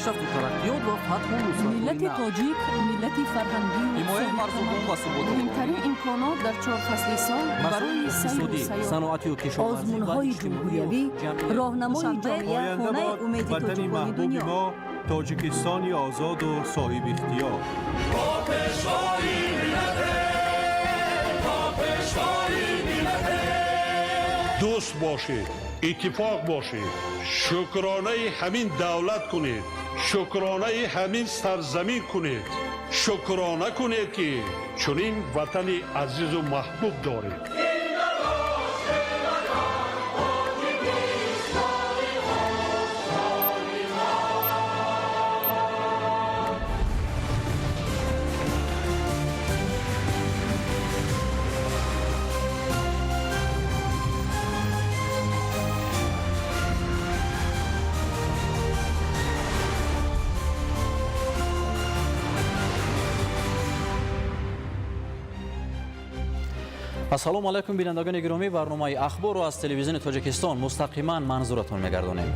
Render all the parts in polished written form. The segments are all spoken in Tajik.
Пешрафту тараққиёт ва фатҳу нусратҳои Миллати нав. тоҷик миллати фарҳангию Ҳимояи марзубум ва суботи муҳимтарин имконот дар чор фасли сол масоили барои сайру иқтисодӣ, сайёҳат. саноатию кишоварзӣ ва Озмунҳои иҷтимоию ҷумҳуриявӣ, ҷамъиятӣ. роҳнамои Душанбе, ҷомеа, Оянда хонаи бод умеди ватани тоҷикони маҳбуби дунё. мо, Тоҷикистони озоду соҳибихтиёр. Дӯст бошед, иттифоқ бошед, шукронаи ҳамин давлат кунед, шукронаи ҳамин сарзамин кунед, шукрона кунед, ки чунин ватани азизу маҳбуб доред. Ассалому алайкум, бинандагони гиромӣ. Барномаи ахборро аз телевизиони Тоҷикистон мустақиман манзуратон мегардонем.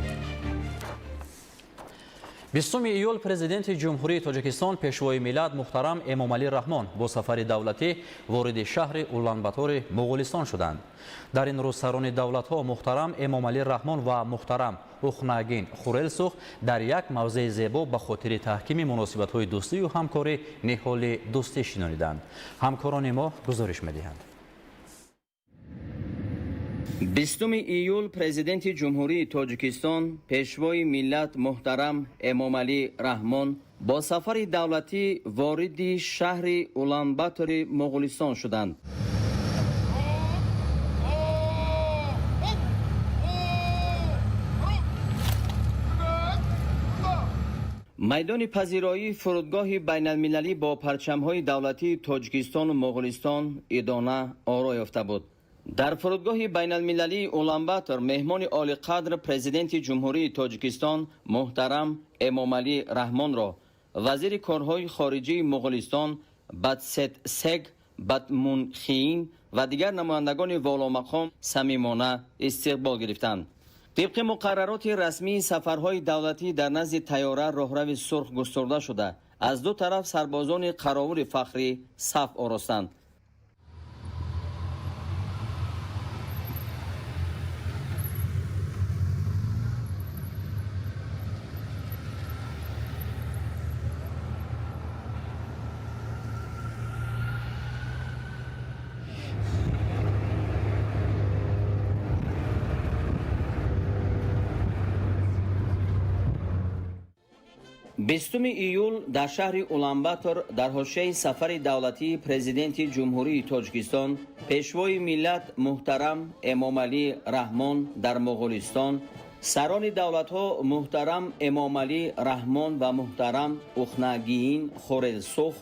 20 июл Президенти Ҷумҳурии Тоҷикистон, Пешвои миллат муҳтарам Эмомалӣ Раҳмон бо сафари давлатӣ вориди шаҳри Уланбатори Моғулистон шуданд. Дар ин рӯз сарони давлатҳо муҳтарам Эмомалӣ Раҳмон ва муҳтарам Ухнаагин Хурелсух дар як мавзеи зебо ба хотири таҳкими муносибатҳои дӯстию ҳамкорӣ ниҳоли дӯстӣ шинониданд. Ҳамкорони мо гузориш медиҳанд. 20 июл Президенти Ҷумҳурии Тоҷикистон, Пешвои миллат муҳтарам Эмомалӣ Раҳмон бо сафари давлатӣ вориди шаҳри Уланбатори Моғулистон шуданд. Майдони пазироии фурудгоҳи байналмилалӣ бо парчамҳои давлатии Тоҷикистону Моғулистон идона оро ёфта буд. Дар фурудгоҳи байналмилалии Уланбатор меҳмони олиқадр, Президенти Ҷумҳурии Тоҷикистон муҳтарам Эмомалӣ Раҳмонро вазири корҳои хориҷии Моғулистон Батсетсег Батмунхиин ва дигар намояндагони воломақом самимона истиқбол гирифтанд. Тибқи муқаррароти расмии сафарҳои давлатӣ, дар назди тайёра роҳрави сурх густурда шуда, аз ду тараф сарбозони қаровули фахрӣ саф оростанд. 20 июл дар шаҳри Уланбатор дар ҳошияи сафари давлатии Президенти Ҷумҳурии Тоҷикистон, Пешвои миллат муҳтарам Эмомалӣ Раҳмон дар Моғулистон сарони давлатҳо муҳтарам Эмомалӣ Раҳмон ва муҳтарам Ухнагиин Хурелсух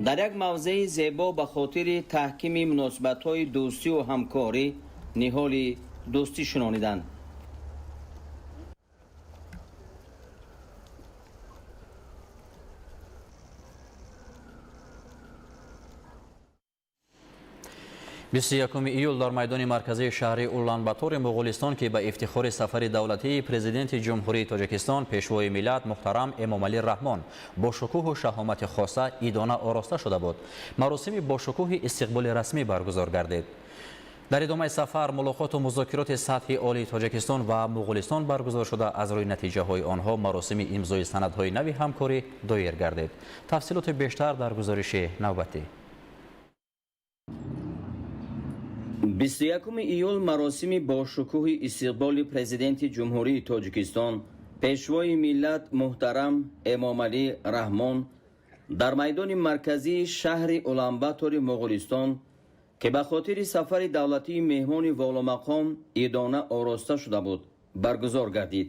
дар як мавзеи зебо ба хотири таҳкими муносибатҳои дӯстию ҳамкорӣ ниҳоли дӯстӣ шинониданд. 21 июл дар майдони марказии шаҳри Уланбатори Моғулистон, ки ба ифтихори сафари давлатии Президенти Ҷумҳурии Тоҷикистон, Пешвои миллат муҳтарам Эмомалӣ Раҳмон бо шукӯҳу шаҳомати хоса идона ороста шуда буд, маросими бошукӯҳи истиқболи расмӣ баргузор гардид. Дар идомаи сафар мулоқоту музокироти сатҳи олии Тоҷикистон ва Моғулистон баргузор шуда, аз рӯи натиҷаҳои онҳо маросими имзои санадҳои нави ҳамкорӣ доир гардид. Тафсилоти бештар дар гузориши навбатӣ. 21 июл маросими бошукӯҳи истиқболи Президенти Ҷумҳурии Тоҷикистон, Пешвои миллат муҳтарам Эмомалӣ Раҳмон дар майдони марказии шаҳри Уланбатори Моғулистон, ки ба хотири сафари давлатии меҳмони воломақом идона ороста шуда буд, баргузор гардид.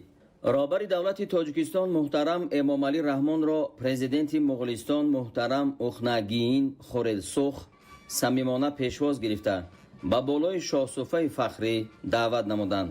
Роҳбари давлати Тоҷикистон муҳтарам Эмомалӣ Раҳмонро Президенти Моғулистон муҳтарам Ухнагиин Хурелсух самимона пешвоз гирифта, ба болои шоҳсуфаи фахрӣ даъват намуданд.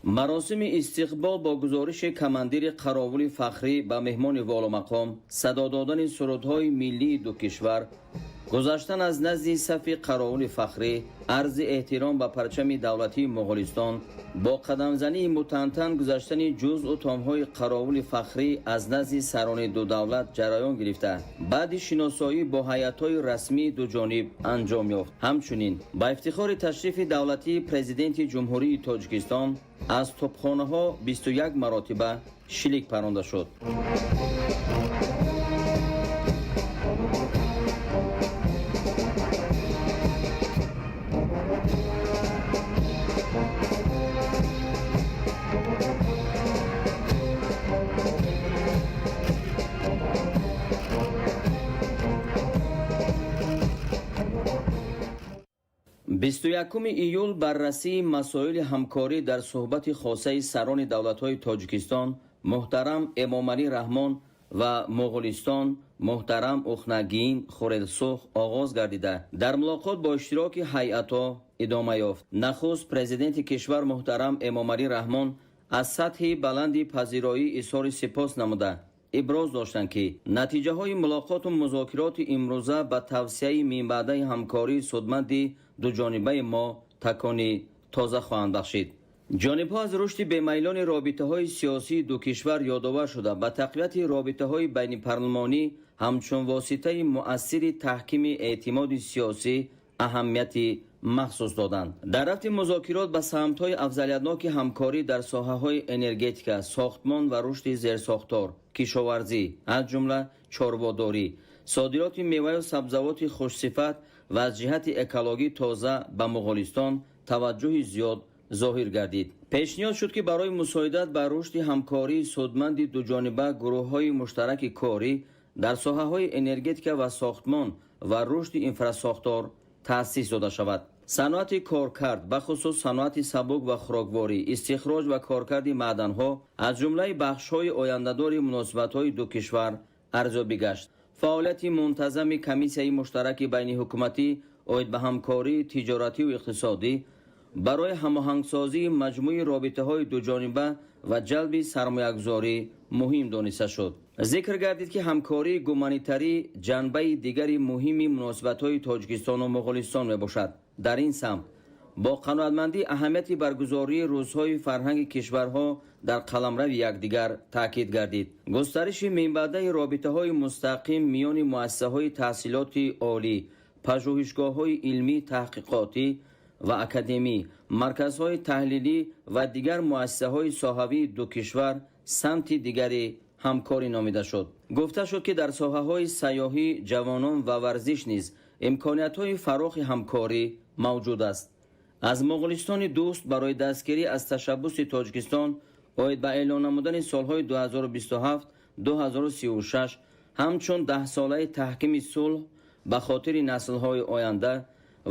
Маросими истиқбол бо гузориши командири қаровули фахрӣ ба меҳмони воломақом, садо додани сурудҳои миллии ду кишвар, гузаштан аз назди сафи қаровули фахрӣ, арзи эҳтиром ба парчами давлатии Моғулистон, бо қадамзании мутантан гузаштани ҷузъу томҳои қаровули фахрӣ аз назди сарони ду давлат ҷараён гирифта, баъди шиносоӣ бо ҳайатҳои расмии дуҷониб анҷом ёфт. Ҳамчунин ба ифтихори ташрифи давлатии Президенти Ҷумҳурии Тоҷикистон аз топхонаҳо 21 маротиба шилик паронда шуд. 21 июл баррасии масоили ҳамкорӣ дар суҳбати хосаи сарони давлатҳои Тоҷикистон муҳтарам Эмомалӣ Раҳмон ва Моғулистон муҳтарам Ухнагиин Хурелсух оғоз гардида, дар мулоқот бо иштироки ҳайатҳо идома ёфт. Нахуст президенти кишвар муҳтарам Эмомалӣ Раҳмон аз сатҳи баланди пазироӣ изҳори сипос намуда, иброз доштанд, ки натиҷаҳои мулоқоту музокироти имрӯза ба тавсияи минбаъдаи ҳамкории судманди дуҷонибаи мо такони тоза хоҳанд бахшид. Ҷонибҳо аз рушди бемайлони робитаҳои сиёсии ду кишвар ёдовар шуда, ба тақвияти робитаҳои байнипарлумонӣ ҳамчун воситаи муассири таҳкими эътимоди сиёсӣ аҳамияти махсус доданд. Дар рафти музокирот ба самтҳои афзалиятноки ҳамкорӣ дар соҳаҳои энергетика, сохтмон ва рушди зерсохтор, кишоварзӣ, аз ҷумла чорводорӣ, содироти меваю сабзавоти хушсифат ва аз ҷиҳати экологӣ тоза ба Моғулистон таваҷҷӯҳи зиёд зоҳир гардид. Пешниҳод шуд, ки барои мусоидат ба рушди ҳамкории судманди дуҷониба гурӯҳҳои муштараки корӣ дар соҳаҳои энергетика ва сохтмон ва рушди инфрасохтор таъсис дода шавад. Саноати коркард, бахусус саноати сабук ва хӯрокворӣ, истихроҷ ва коркарди маъданҳо аз ҷумлаи бахшҳои ояндадори муносибатҳои ду кишвар арзёбӣ гашт. Фаъолияти мунтазами комиссияи муштараки байниҳукуматӣ оид ба ҳамкории тиҷоративу иқтисодӣ барои ҳамоҳангсозии маҷмӯи робитаҳои дуҷониба ва ҷалби сармоягузорӣ муҳим дониста шуд. Зикр гардид, ки ҳамкории гуманитарӣ ҷанбаи дигари муҳими муносибатҳои Тоҷикистону Моғулистон мебошад. Дар ин самт бо қаноатмандӣ аҳамияти баргузории рӯзҳои фарҳанги кишварҳо дар қаламрави якдигар таъкид гардид. Густариши минбаъдаи робитаҳои мустақим миёни муассисаҳои таҳсилоти олӣ, пажӯҳишгоҳҳои илмӣ таҳқиқотӣ ва академӣ, марказҳои таҳлилӣ ва дигар муассисаҳои соҳавии ду кишвар самти дигари ҳамкорӣ номида шуд. Гуфта шуд, ки дар соҳаҳои сайёҳӣ, ҷавонон ва варзиш низ имкониятҳои фарохи ҳамкорӣ мавҷуд аст. Аз Моғулистони дӯст барои дастгирӣ аз ташаббуси Тоҷикистон оид ба эълон намудани солҳои 2027-2036 ҳамчун даҳсолаи таҳкими сулҳ ба хотири наслҳои оянда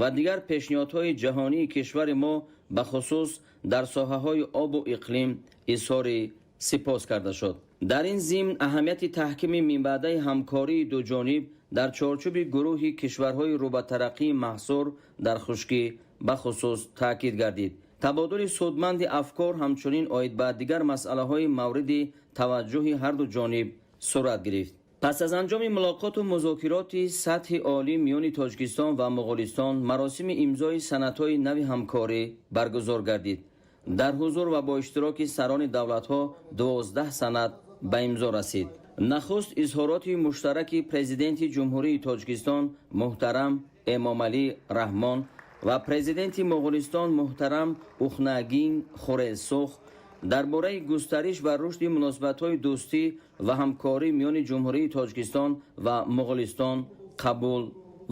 ва дигар пешниҳодҳои ҷаҳонии кишвари мо, бахусус дар соҳаҳои обу иқлим, изҳори сипос карда шуд. Дар ин зимн аҳамияти таҳкими минбаъдаи ҳамкории дуҷониб дар чорчӯби гурӯҳи кишварҳои рӯбатараққии маҳсур дар хушкӣ бахусус таъкид гардид. Табодули судманди афкор ҳамчунин оид ба дигар масъалаҳои мавриди таваҷҷӯҳи ҳарду ҷониб сурат гирифт. Пас аз анҷоми мулоқоту музокироти сатҳи олӣ миёни Тоҷикистон ва Моғулистон маросими имзои санадҳои нави ҳамкорӣ баргузор гардид. Дар ҳузур ва бо иштироки сарони давлатҳо 12 санад ба имзо расид. Нахуст изҳороти муштараки Президенти Ҷумҳурии Тоҷикистон муҳтарам Эмомалӣ Раҳмон ва Президенти Моғулистон муҳтарам Ухнагин Хурелсух дар бораи густариш ва рушди муносибатҳои дӯстӣ ва ҳамкорӣ миёни Ҷумҳурии Тоҷикистон ва Моғулистон қабул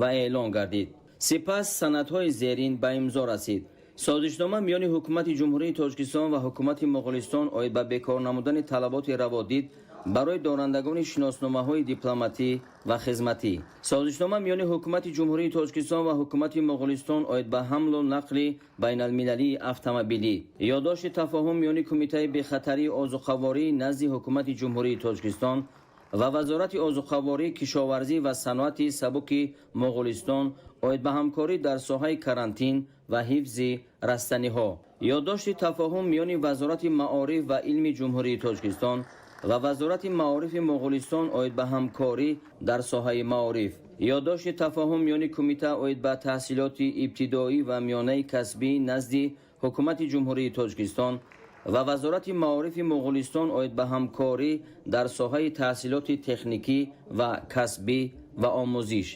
ва эълон гардид. Сипас санадҳои зерин ба имзо расид. Созишнома миёни Ҳукумати Ҷумҳурии Тоҷикистон ва Ҳукумати Моғулистон оид ба бекор намудани талаботи раводид барои дорандагони шиносномаҳои дипломатӣ ва хизматӣ. Созишнома миёни Ҳукумати Ҷумҳурии Тоҷикистон ва Ҳукумати Моғулистон оид ба ҳамлу нақли байналмилалии автомобилӣ. Ёддошти тафоҳум миёни Кумитаи бехатарии озуқаворӣ назди Ҳукумати Ҷумҳурии Тоҷикистон ва Вазорати озуқаворӣ, кишоварзӣ ва саноати сабуки Моғулистон оид ба ҳамкорӣ дар соҳаи карантин ва ҳифзи растаниҳо. Ёддошти тафоҳум миёни Вазорати маориф ва илми Ҷумҳурии Тоҷикистон ва Вазорати маорифи Моғулистон оид ба ҳамкорӣ дар соҳаи маориф. Ёддошти тафоҳум миёни Кумита оид ба таҳсилоти ибтидоӣ ва миёнаи касбӣ назди Ҳукумати Ҷумҳурии Тоҷикистон ва Вазорати маорифи Моғулистон оид ба ҳамкорӣ дар соҳаи таҳсилоти техникӣ ва касбӣ ва омӯзиш.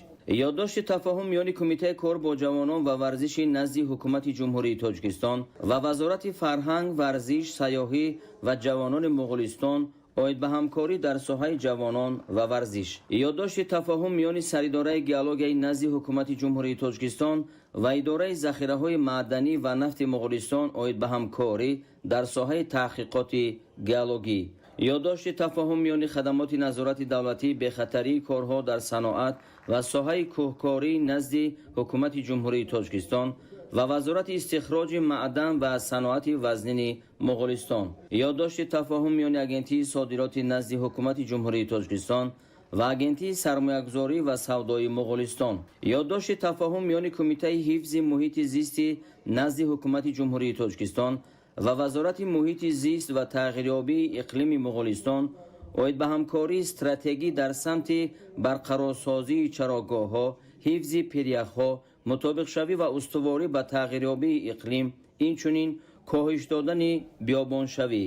Ёддошти тафоҳум миёни Кумитаи кор бо ҷавонон ва варзиши назди Ҳукумати Ҷумҳурии Тоҷикистон ва Вазорати фарҳанг, варзиш, сайёҳӣ ва ҷавонони Моғулистон оид ба ҳамкорӣ дар соҳаи ҷавонон ва варзиш. Ёддошти тафоҳум миёни Саридораи геологияи назди Ҳукумати Ҷумҳурии Тоҷикистон ва Идораи захираҳои маъданӣ ва нафти Моғулистон оид ба ҳамкорӣ дар соҳаи таҳқиқоти геологӣ. Ёддошти тафоҳум миёни хадамоти назорати давлатии бехатарии корҳо дар саноат ва соҳаи кӯҳкорӣ назди Ҳукумати Ҷумҳурии Тоҷикистон ва Вазорати истихроҷи маъдан ва саноати вазнини Моғулистон. Ёддошти тафоҳум миёни Агентии содироти назди Ҳукумати Ҷумҳурии Тоҷикистон ва Агентии сармоягузорӣ ва савдои Моғулистон. Ёддошти тафоҳум миёни Кумитаи ҳифзи муҳити зисти назди Ҳукумати Ҷумҳурии Тоҷикистон ва Вазорати муҳити зист ва тағйирёбии иқлими Моғулистон оид ба ҳамкории стратегӣ дар самти барқарорсозии чарогоҳҳо, ҳифзи пиряхҳо, мутобиқшавӣ ва устуворӣ ба тағйирёбии иқлим, инчунин коҳиш додани биёбоншавӣ.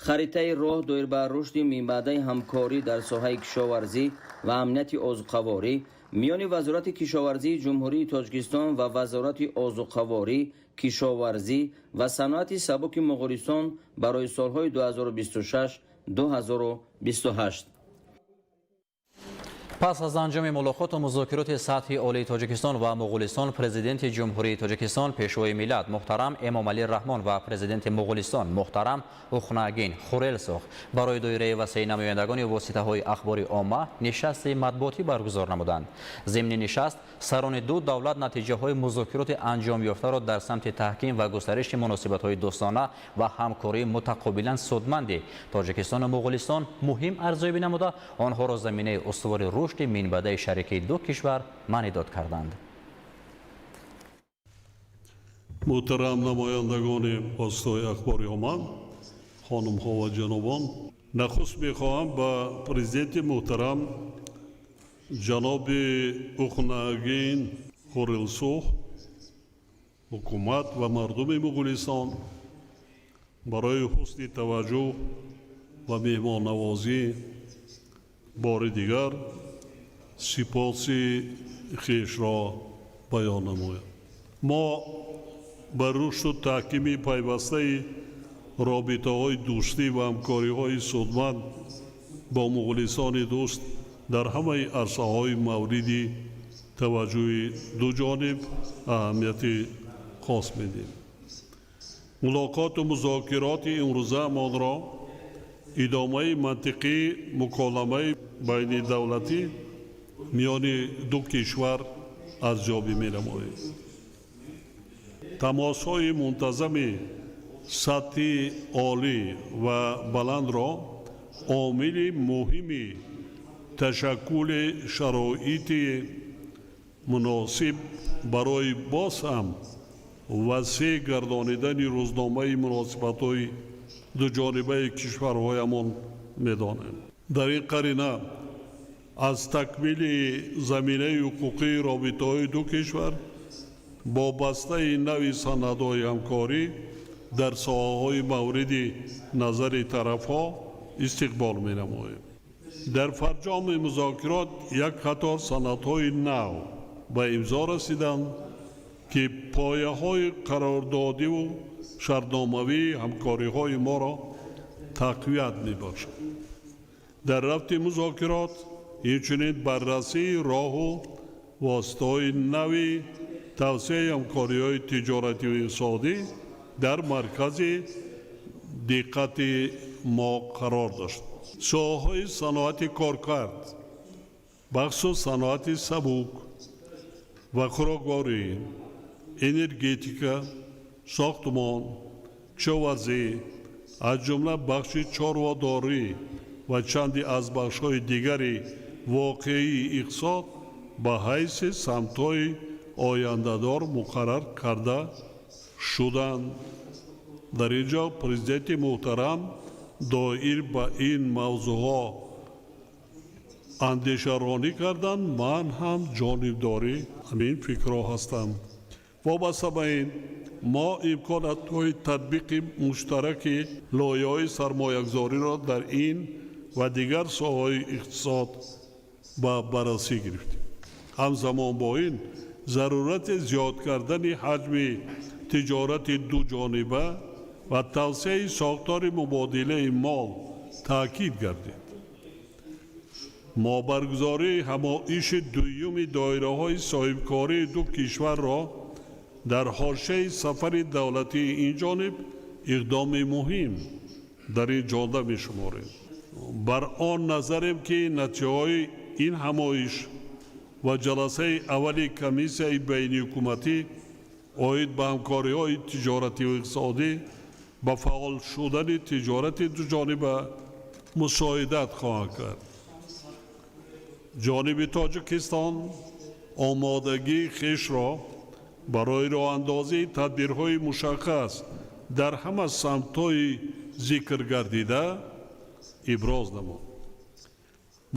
Харитаи роҳ доир ба рушди минбаъдаи ҳамкорӣ дар соҳаи кишоварзӣ ва амнияти озуқаворӣ миёни Вазорати кишоварзии Ҷумҳурии Тоҷикистон ва Вазорати озуқаворӣ, кишоварзӣ ва саноати сабуки Моғулистон барои солҳои 2026-2028. Пас аз анҷоми мулоқоту музокироти сатҳи олии Тоҷикистон ва Моғулистон, Президенти Ҷумҳурии Тоҷикистон, Пешвои миллат муҳтарам Эмомалӣ Раҳмон ва Президенти Моғулистон муҳтарам Ухнаагин Хурелсух барои доираи васеи намояндагони воситаҳои ахбори омма нишасти матбуотӣ баргузор намуданд. Зимни нишаст сарони ду давлат натиҷаҳои музокироти анҷомёфтаро дар самти таҳким ва густариши муносибатҳои дӯстона ва ҳамкории мутақобилан судманди Тоҷикистону Моғулистон муҳим арзёбӣ намуда, онҳоро заминаи устувори рушди минбаъдаи шарикии ду кишвар маънидод карданд. Муҳтарам намояндагони воситаҳои ахбори омма, хонумҳо ва ҷанобон, нахуст мехоҳам ба Президенти муҳтарам ҷаноби Ухнаагин Хурилсух, ҳукумат ва мардуми Муғулистон барои ҳусни таваҷҷӯҳ ва меҳмоннавозӣ бори дигар сипоси хешро баён намоям. Мо ба рушду таҳкими пайвастаи робитаҳои дӯстӣ ва ҳамкориҳои судманд бо муғулистони дӯст дар ҳамаи арсаҳои мавриди таваҷҷӯҳи дуҷониб аҳамияти хос медиҳем. Мулоқоту музокироти имрӯзаамонро идомаи мантиқии муколамаи байнидавлатӣ миёни ду кишвар арзёбӣ менамоем. Тамосҳои мунтазами сатҳи олӣ ва баландро омили муҳими ташаккули шароити муносиб барои боз ҳам васеъ гардонидани рӯзномаи муносибатҳои дуҷонибаи кишварҳоямон медонем. Дар ин қарина аз такмили заминаи ҳуқуқии робитаҳои ду кишвар бо бастаи нави санадҳои ҳамкорӣ дар соҳаҳои мавриди назари тарафҳо истиқбол менамоем. Дар фарҷоми музокирот як қатор санадҳои нав ба имзо расиданд, ки пояҳои қарордодиву шартномавии ҳамкориҳои моро тақвият мебошад. Дар рафти музокирот инчунин баррасии роҳу воситаҳои нави тавсеаи ҳамкориҳои тиҷоративу иқтисодӣ дар маркази диққати мо қарор дошт. Соҳаҳои саноати коркард, бахусус саноати сабук ва хӯрокворӣ, энергетика, сохтмон, кишоварзӣ, аз ҷумла бахши чорводорӣ ва чанде аз бахшҳои дигари воқеии иқтисод ба ҳайси самтҳои ояндадор муқаррар карда шуданд. Дар ин ҷо президенти муҳтарам доир ба ин мавзӯъҳо андешаронӣ карданд. Ман ҳам ҷонибдори ҳамин фикрҳо ҳастам. Вобаста ба ин мо имкониятҳои татбиқи муштараки лоиҳаҳои сармоягузориро дар ин ва дигар соҳаҳои иқтисод ба баррасӣ гирифтем. Ҳамзамон бо ин зарурати зиёд кардани ҳаҷми тиҷорати дуҷониба ва тавсеаи сохтори мубодилаи мол таъкид гардид. Мо баргузории ҳамоиши дуюми доираҳои соҳибкории ду кишварро дар ҳошияи сафари давлатии ин ҷониб иқдоми муҳим дар ин ҷода мешуморем. Бар он назарем, ки натиҷаҳои ин ҳамоиш ва ҷаласаи аввали комиссияи байниҳукуматӣ оид ба ҳамкориҳои тиҷоративу иқтисодӣ ба фаъол шудани тиҷорати дуҷониба мусоидат хоҳанд кард. Ҷониби Тоҷикистон омодагии хешро барои роҳандозии тадбирҳои мушаххас дар ҳама самтҳои зикр гардида иброз намуд.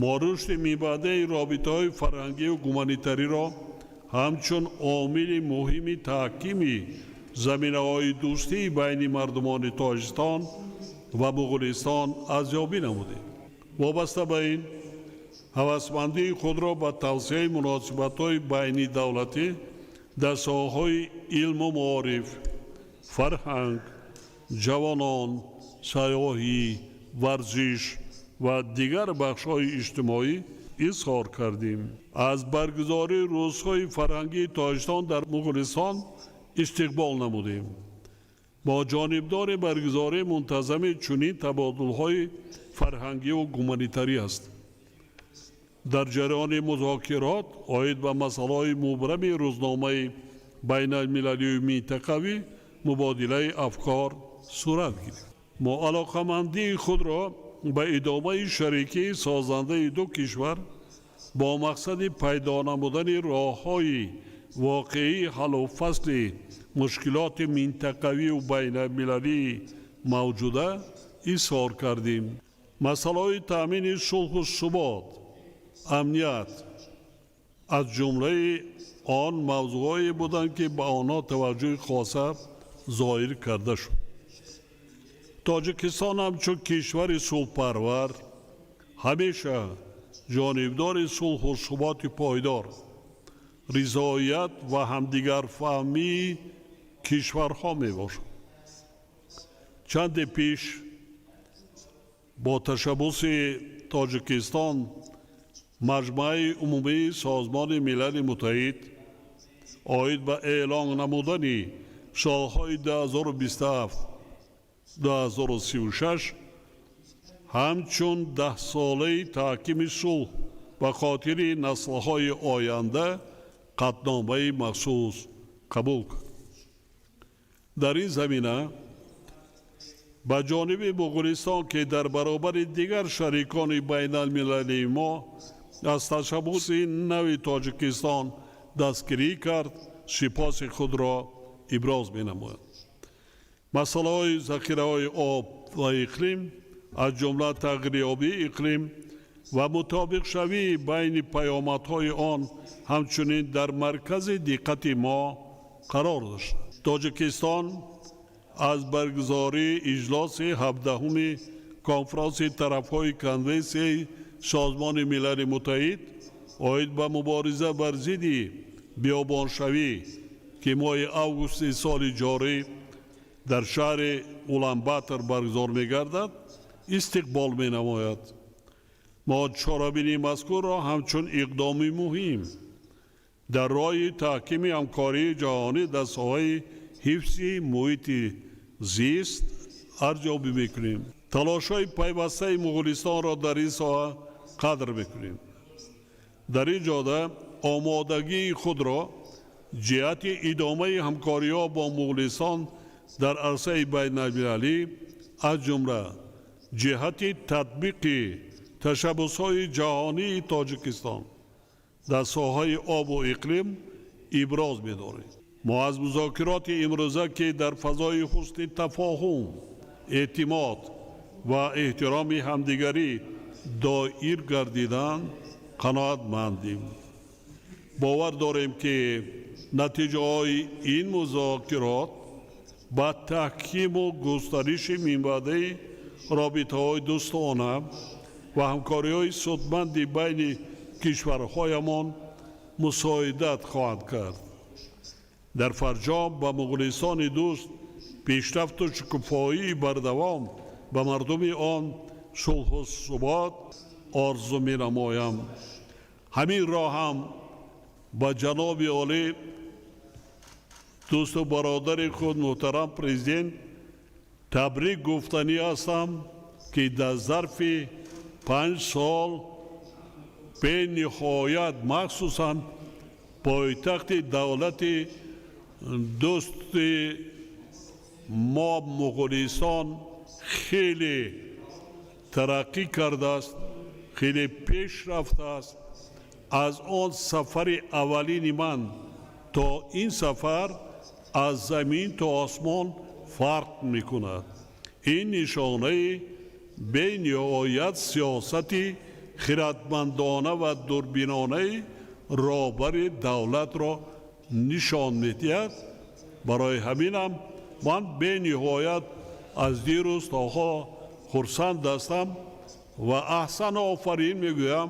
Мо рушди минбаъдаи робитаҳои фарҳангию гуманитариро ҳамчун омили муҳими таҳкими заминаҳои дӯстии байни мардумони Тоҷикистон ва Муғулистон арзёбӣ намудем. Вобаста ба ин ҳавасмандии худро ба тавсеаи муносибатҳои байнидавлатӣ дар соҳаҳои илму маориф, фарҳанг, ҷавонон, сайёҳӣ, варзиш ва дигар бахшҳои иҷтимоӣ изҳор кардем. Аз баргузории рӯзҳои фарҳангии Тоҷикистон дар Муғулистон истиқбол намудем. Мо ҷонибдори баргузории мунтазами чунин табодулҳои фарҳангиву гуманитарӣ ҳастем. Дар ҷараёни музокирот оид ба масъалаҳои мубрами рӯзномаи байналмилалию минтақавӣ мубодилаи афкор сурат гирифт. Мо алоқамандии худро ба идомаи шарикии созандаи ду кишвар бо мақсади пайдо намудани роҳҳои воқеии ҳаллу фасли мушкилоти минтақавию байналмилалии мавҷуда изҳор кардем. Масъалаҳои таъмини сулҳу субот, амният аз ҷумлаи он мавзӯъҳое буданд, ки ба онҳо таваҷҷӯҳи хоса зоҳир карда шуд. Тоҷикистон ҳамчун кишвари сулҳпарвар ҳамеша ҷонибдори сулҳу суботи пойдор, ризоят ва ҳамдигарфаҳмии кишварҳо мебошад. Чанде пеш бо ташаббуси Тоҷикистон Маҷмааи умумии Созмони Милали Муттаҳид оид ба эълон намудани солҳои 2027-2036 ҳамчун даҳсолаи таҳкими сулҳ ба хотири наслҳои оянда қатъномаи махсус қабул кард. Дар ин замина ба ҷониби Муғулистон, ки дар баробари дигар шарикони байналмилалии мо аз ташаббуси нави Тоҷикистон дастгирӣ кард, сипоси худро иброз менамояд. Масъалаҳои захираҳои об ва иқлим, аз ҷумла тағйирёбии иқлим ва мутобиқшавии байни паёмадҳои он ҳамчунин дар маркази диққати мо қарор дошт. Тоҷикистон аз баргузории иҷлоси 17-уми конфронси тарафҳои Конвенсияи Созмони Милали Муттаҳид оид ба мубориза бар зидди биёбоншавӣ, ки моҳи августи соли ҷорӣ дар шаҳри Уланбатор баргузор мегардад, истиқбол менамояд. Мо чорабинии мазкурро ҳамчун иқдоми муҳим дар роҳи таҳкими ҳамкории ҷаҳонӣ дар соҳаи ҳифзи муҳити зист арзёбӣ мекунем. Талошҳои пайвастаи Муғулистонро дар ин соҳа қадр мекунем. Дар ин ҷода омодагии худро ҷиҳати идомаи ҳамкориҳо бо Муғулистон дар арсаи байналмилалӣ, аз ҷумла ҷиҳати татбиқи ташаббусҳои ҷаҳонии Тоҷикистон дар соҳаи обу иқлим иброз медорем. Мо аз музокироти имрӯза, ки дар фазои ҳусни тафоҳум, эътимод ва эҳтироми ҳамдигарӣ доир гардиданд, қаноатмандем. Бовар дорем, ки натиҷаҳои ин музокирот ба таҳкиму густариши минбаъдаи робитаҳои дӯстона ва ҳамкориҳои судманди байни кишварҳоямон мусоидат хоҳанд кард. Дар фарҷом ба Муғулистони дӯст пешрафту шукуфоии бардавом, ба мардуми он сулҳу субот орзу менамоям. Ҳамин ро ҳам ба ҷаноби олӣ, дӯсту бародари худ, муҳтарам президент табрик гуфтанӣ ҳастам, ки дар зарфи 5 сол бениҳоят, махсусан пойтахти давлати дӯсти мо Муғулистон хеле тараққӣ кардааст, хеле пеш рафтааст. Аз он сафари аввалини ман то ин сафар аз замин то осмон фарқ мекунад. Ин нишонаи бениҳоят сиёсати хиратмандона ва дурбинонаи роҳбари давлатро нишон медиҳад. Барои ҳаминам ман бениҳоят аз дирӯз то ҳол хурсанд ҳастам ва аҳсану офарин мегӯям,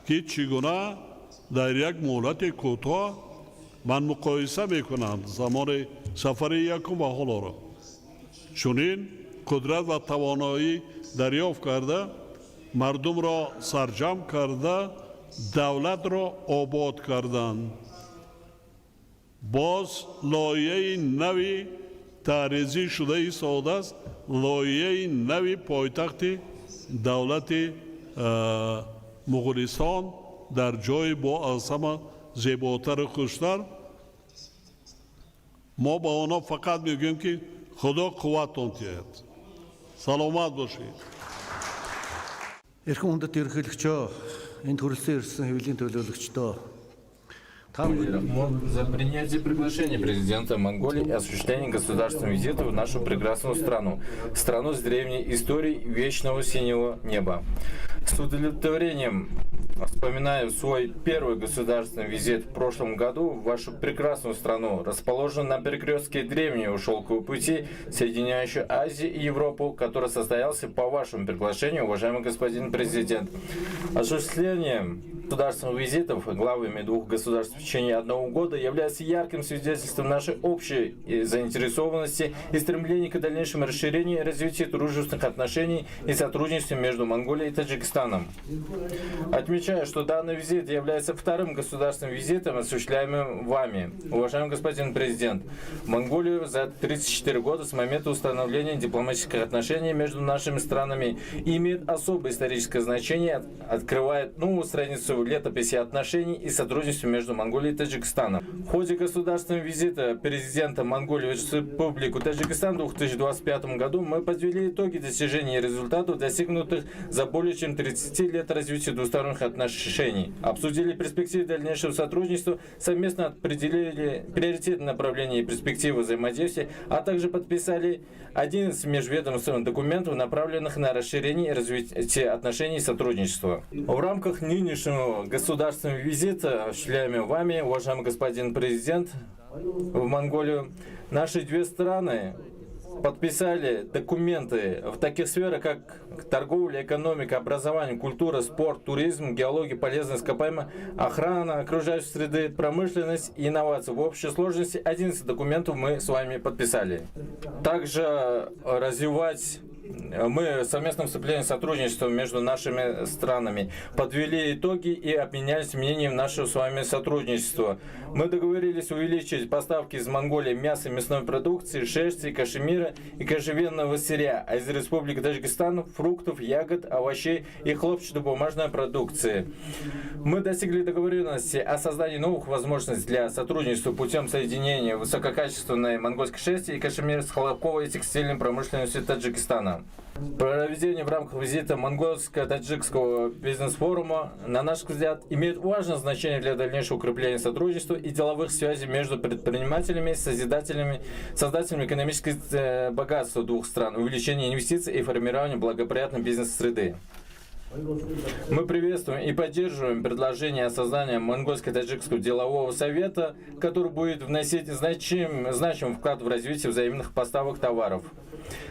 ки чӣ гуна дар як муҳлати кӯтоҳ, ман муқоиса мекунам замони сафари якум ва ҳолоро, чунин қудрат ва тавоноӣ дарёфт карда, мардумро сарҷамъ карда, давлатро обод карданд. Боз лоиҳаи нави тарҳрезӣ шуда истодааст, лоиҳаи нави пойтахти давлати Муғулистон дар ҷои бо аз ҳама зеботару хуштар. Мо ба онҳо фақат мегӯем, ки Худо қувватон диҳад, саломат бошед. Эрхэм хүндэт ерөнхийлөгчөө, энд хүрэлцэн ирсэн хэвлэлийн төлөөлөгчдөө, та За принятие приглашения президента Монголии и осуществление государственного визита в нашу прекрасную страну, страну с древней историей вечного синего неба. С удовлетворением вспоминаю свой первый государственный визит в прошлом году в вашу прекрасную страну, расположенную на перекрестке древнего шелкового пути, соединяющего Азию и Европу, который состоялся по вашему приглашению, уважаемый господин президент. Осуществление государственных визитов главами двух государств в течение одного года является ярким свидетельством нашей общей заинтересованности и стремления к дальнейшему расширению и развитию дружественных отношений и сотрудничества между Монголией и Таджикистаном. Отмечаю, что данный визит является вторым государственным визитом, осуществляемым вами, уважаемый господин президент, в Монголию за 34 года с момента установления дипломатических отношений между нашими странами и имеет особое историческое значение, открывает новую страницу в летописи отношений и сотрудничества между Монголией и Таджикистаном. В ходе государственного визита президента Монголии в Республику Таджикистан в 2025 году мы подвели итоги достижений и результатов, достигнутых за более чем 30 лет развития двусторонних отношений, обсудили перспективы дальнейшего сотрудничества, совместно определили приоритетные направления и перспективы взаимодействия, а также подписали 11 межведомственных документов, направленных на расширение и развитие отношений и сотрудничества. В рамках нынешнего государственного визита, осуществляемого вами, уважаемый господин президент, в Монголию, наши две страны подписали документы в таких сферах, как торговля, экономика, образование, культура, спорт, туризм, геология, полезные ископаемые, охрана окружающей среды, промышленность и инновации. В общей сложности 11 документов мы с вами подписали. Также развивать мы в совместном вступлении сотрудничества между нашими странами подвели итоги и обменялись мнением нашего с вами сотрудничества. Мы договорились увеличить поставки из Монголии мяса, мясной продукции, шерсти, кашемира и кожевенного сырья, а из Республики Таджикистан фруктов, ягод, овощей и хлопчатобумажной продукции. Мы достигли договоренности о создании новых возможностей для сотрудничества путем соединения высококачественной монгольской шерсти и кашемира с хлопковой и текстильной промышленностью Таджикистана. Проведение в рамках визита монгольско-таджикского бизнес-форума, на наш взгляд, имеет важное значение для дальнейшего укрепления сотрудничества и деловых связей между предпринимателями, создателями экономического богатства двух стран, увеличения инвестиций и формирования благоприятной бизнес-среды. Мы приветствуем и поддерживаем предложение о создании Монгольско-таджикского делового совета, который будет вносить значимый вклад в развитие взаимных поставок товаров.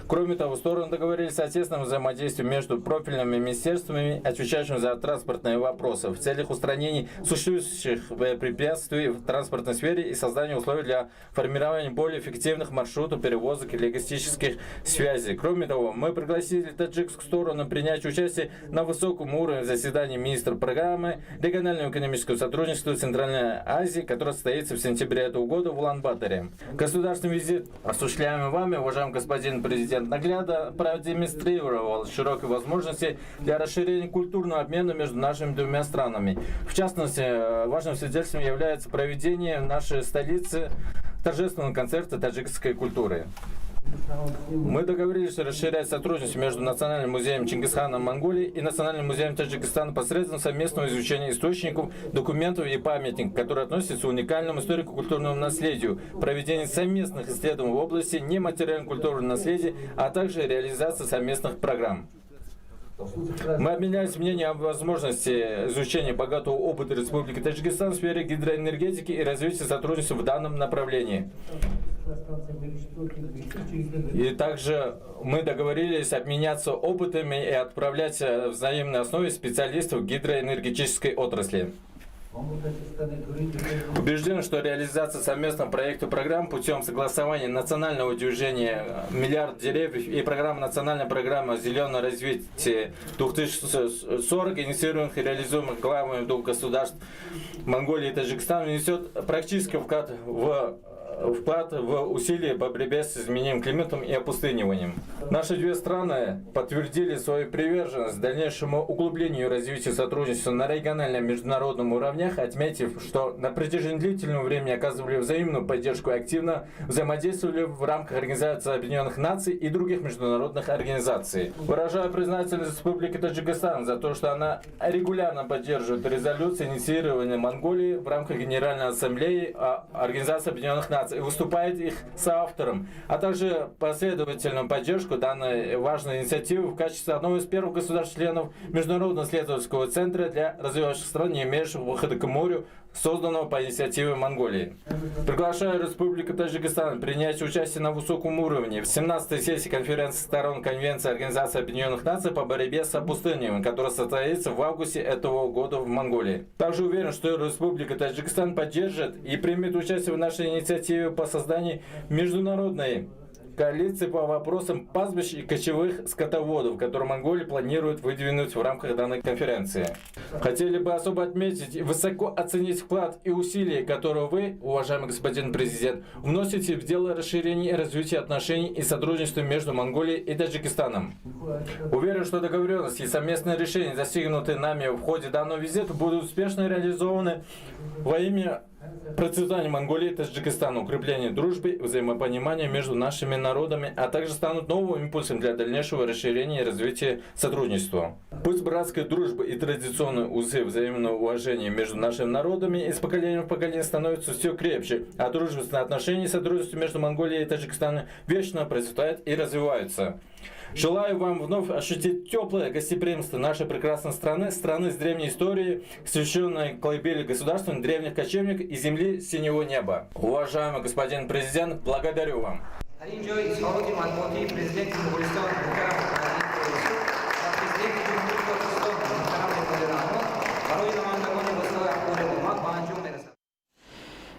Кроме того, стороны договорились о тесном взаимодействии между профильными министерствами, отвечающими за транспортные вопросы, в целях устранения существующих препятствий в транспортной сфере и создания условий для формирования более эффективных маршрутов перевозок и логистических связей. Кроме того, мы пригласили таджикскую сторону принять участие на высоком уровне заседании министров программы регионального экономического сотрудничества Центральной Азии, которое состоится в сентябре этого года в Улан-Баторе. Государственный визит, осуществляемый вами, уважаемый господин президент, наглядно продемонстрировал широкие возможности для расширения культурного обмена между нашими двумя странами. В частности, важным свидетельством является проведение в нашей столице торжественного концерта таджикской культуры. Мы договорились расширять сотрудничество между Национальным музеем Чингисхана Монголии и Национальным музеем Таджикистана посредством совместного изучения источников, документов и памятников, которые относятся к уникальному историко-культурному наследию, проведение совместных исследований в области нематериального культурного наследия, а также реализация совместных программ. Мы обменялись мнением о возможности изучения богатого опыта Республики Таджикистан в сфере гидроэнергетики и развития сотрудничества в данном направлении. И также мы договорились обменяться опытами и отправлять в взаимной основе специалистов гидроэнергетической отрасли. Убежден, что реализация совместного проекта программ путем согласования национального движения «Миллиард деревьев» и программы национальной программы «Зеленое развитие 2040», инициированных и реализуемых главами двух государств Монголии и Таджикистана, внесет практический вклад в усилия по борьбе с изменением климата и опустыниванием. Наши две страны подтвердили свою приверженность дальнейшему углублению и развитию сотрудничества на региональном и международном уровнях, отметив, что на протяжении длительного времени оказывали взаимную поддержку и активно взаимодействовали в рамках Организации Объединенных Наций и других международных организаций. Выражаю признательность Республике Таджикистан за то, что она регулярно поддерживает резолюции, инициированные Монголией в рамках Генеральной Ассамблеи Организации Объединенных Наций, и выступает их соавтором, а также последовательную поддержку данной важной инициативы в качестве одного из первых государств-членов Международного исследовательского центра для развивающихся стран, не имеющих выхода к морю, созданного по инициативе Монголии. Приглашаю Республику Таджикистан принять участие на высоком уровне в 17-й сессии конференции сторон Конвенции Организации Объединенных Наций по борьбе с опустыниванием, которая состоится в августе этого года в Монголии. Также уверен, что Республика Таджикистан поддержит и примет участие в нашей инициативе по созданию международной коалиции по вопросам пастбищ и кочевых скотоводов, которую Монголия планирует выдвинуть в рамках данной конференции. Хотели бы особо отметить и высоко оценить вклад и усилия, которые вы, уважаемый господин президент, вносите в дело расширения и развития отношений и сотрудничества между Монголией и Таджикистаном. Уверен, что договоренности и совместные решения, достигнутые нами в ходе данного визита, будут успешно реализованы во имя процветания Монголии и Таджикистана, укрепления дружбы и взаимопонимания между нашими народами, а также станут новым импульсом для дальнейшего расширения и развития сотрудничества. Пусть братская дружба и традиционные узы взаимного уважения между нашими народами из поколения в поколение становятся все крепче, а дружественные отношения и сотрудничество между Монголией и Таджикистаном вечно процветают и развиваются. Желаю вам вновь ощутить теплое гостеприимство нашей прекрасной страны, страны с древней историей, посвященной колыбели государства древних кочевников и земли синего неба. Уважаемый господин президент, благодарю вам.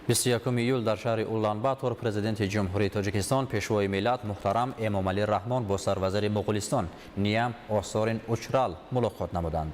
Бисту якуми июл дар шаҳри Улан-Батор президенти Ҷумҳурии Тоҷикистон, пешвои миллат муҳтарам Эмомалӣ Раҳмон бо сарвазири Моғулистон Ниям Осорин Учрал мулоқот намуданд.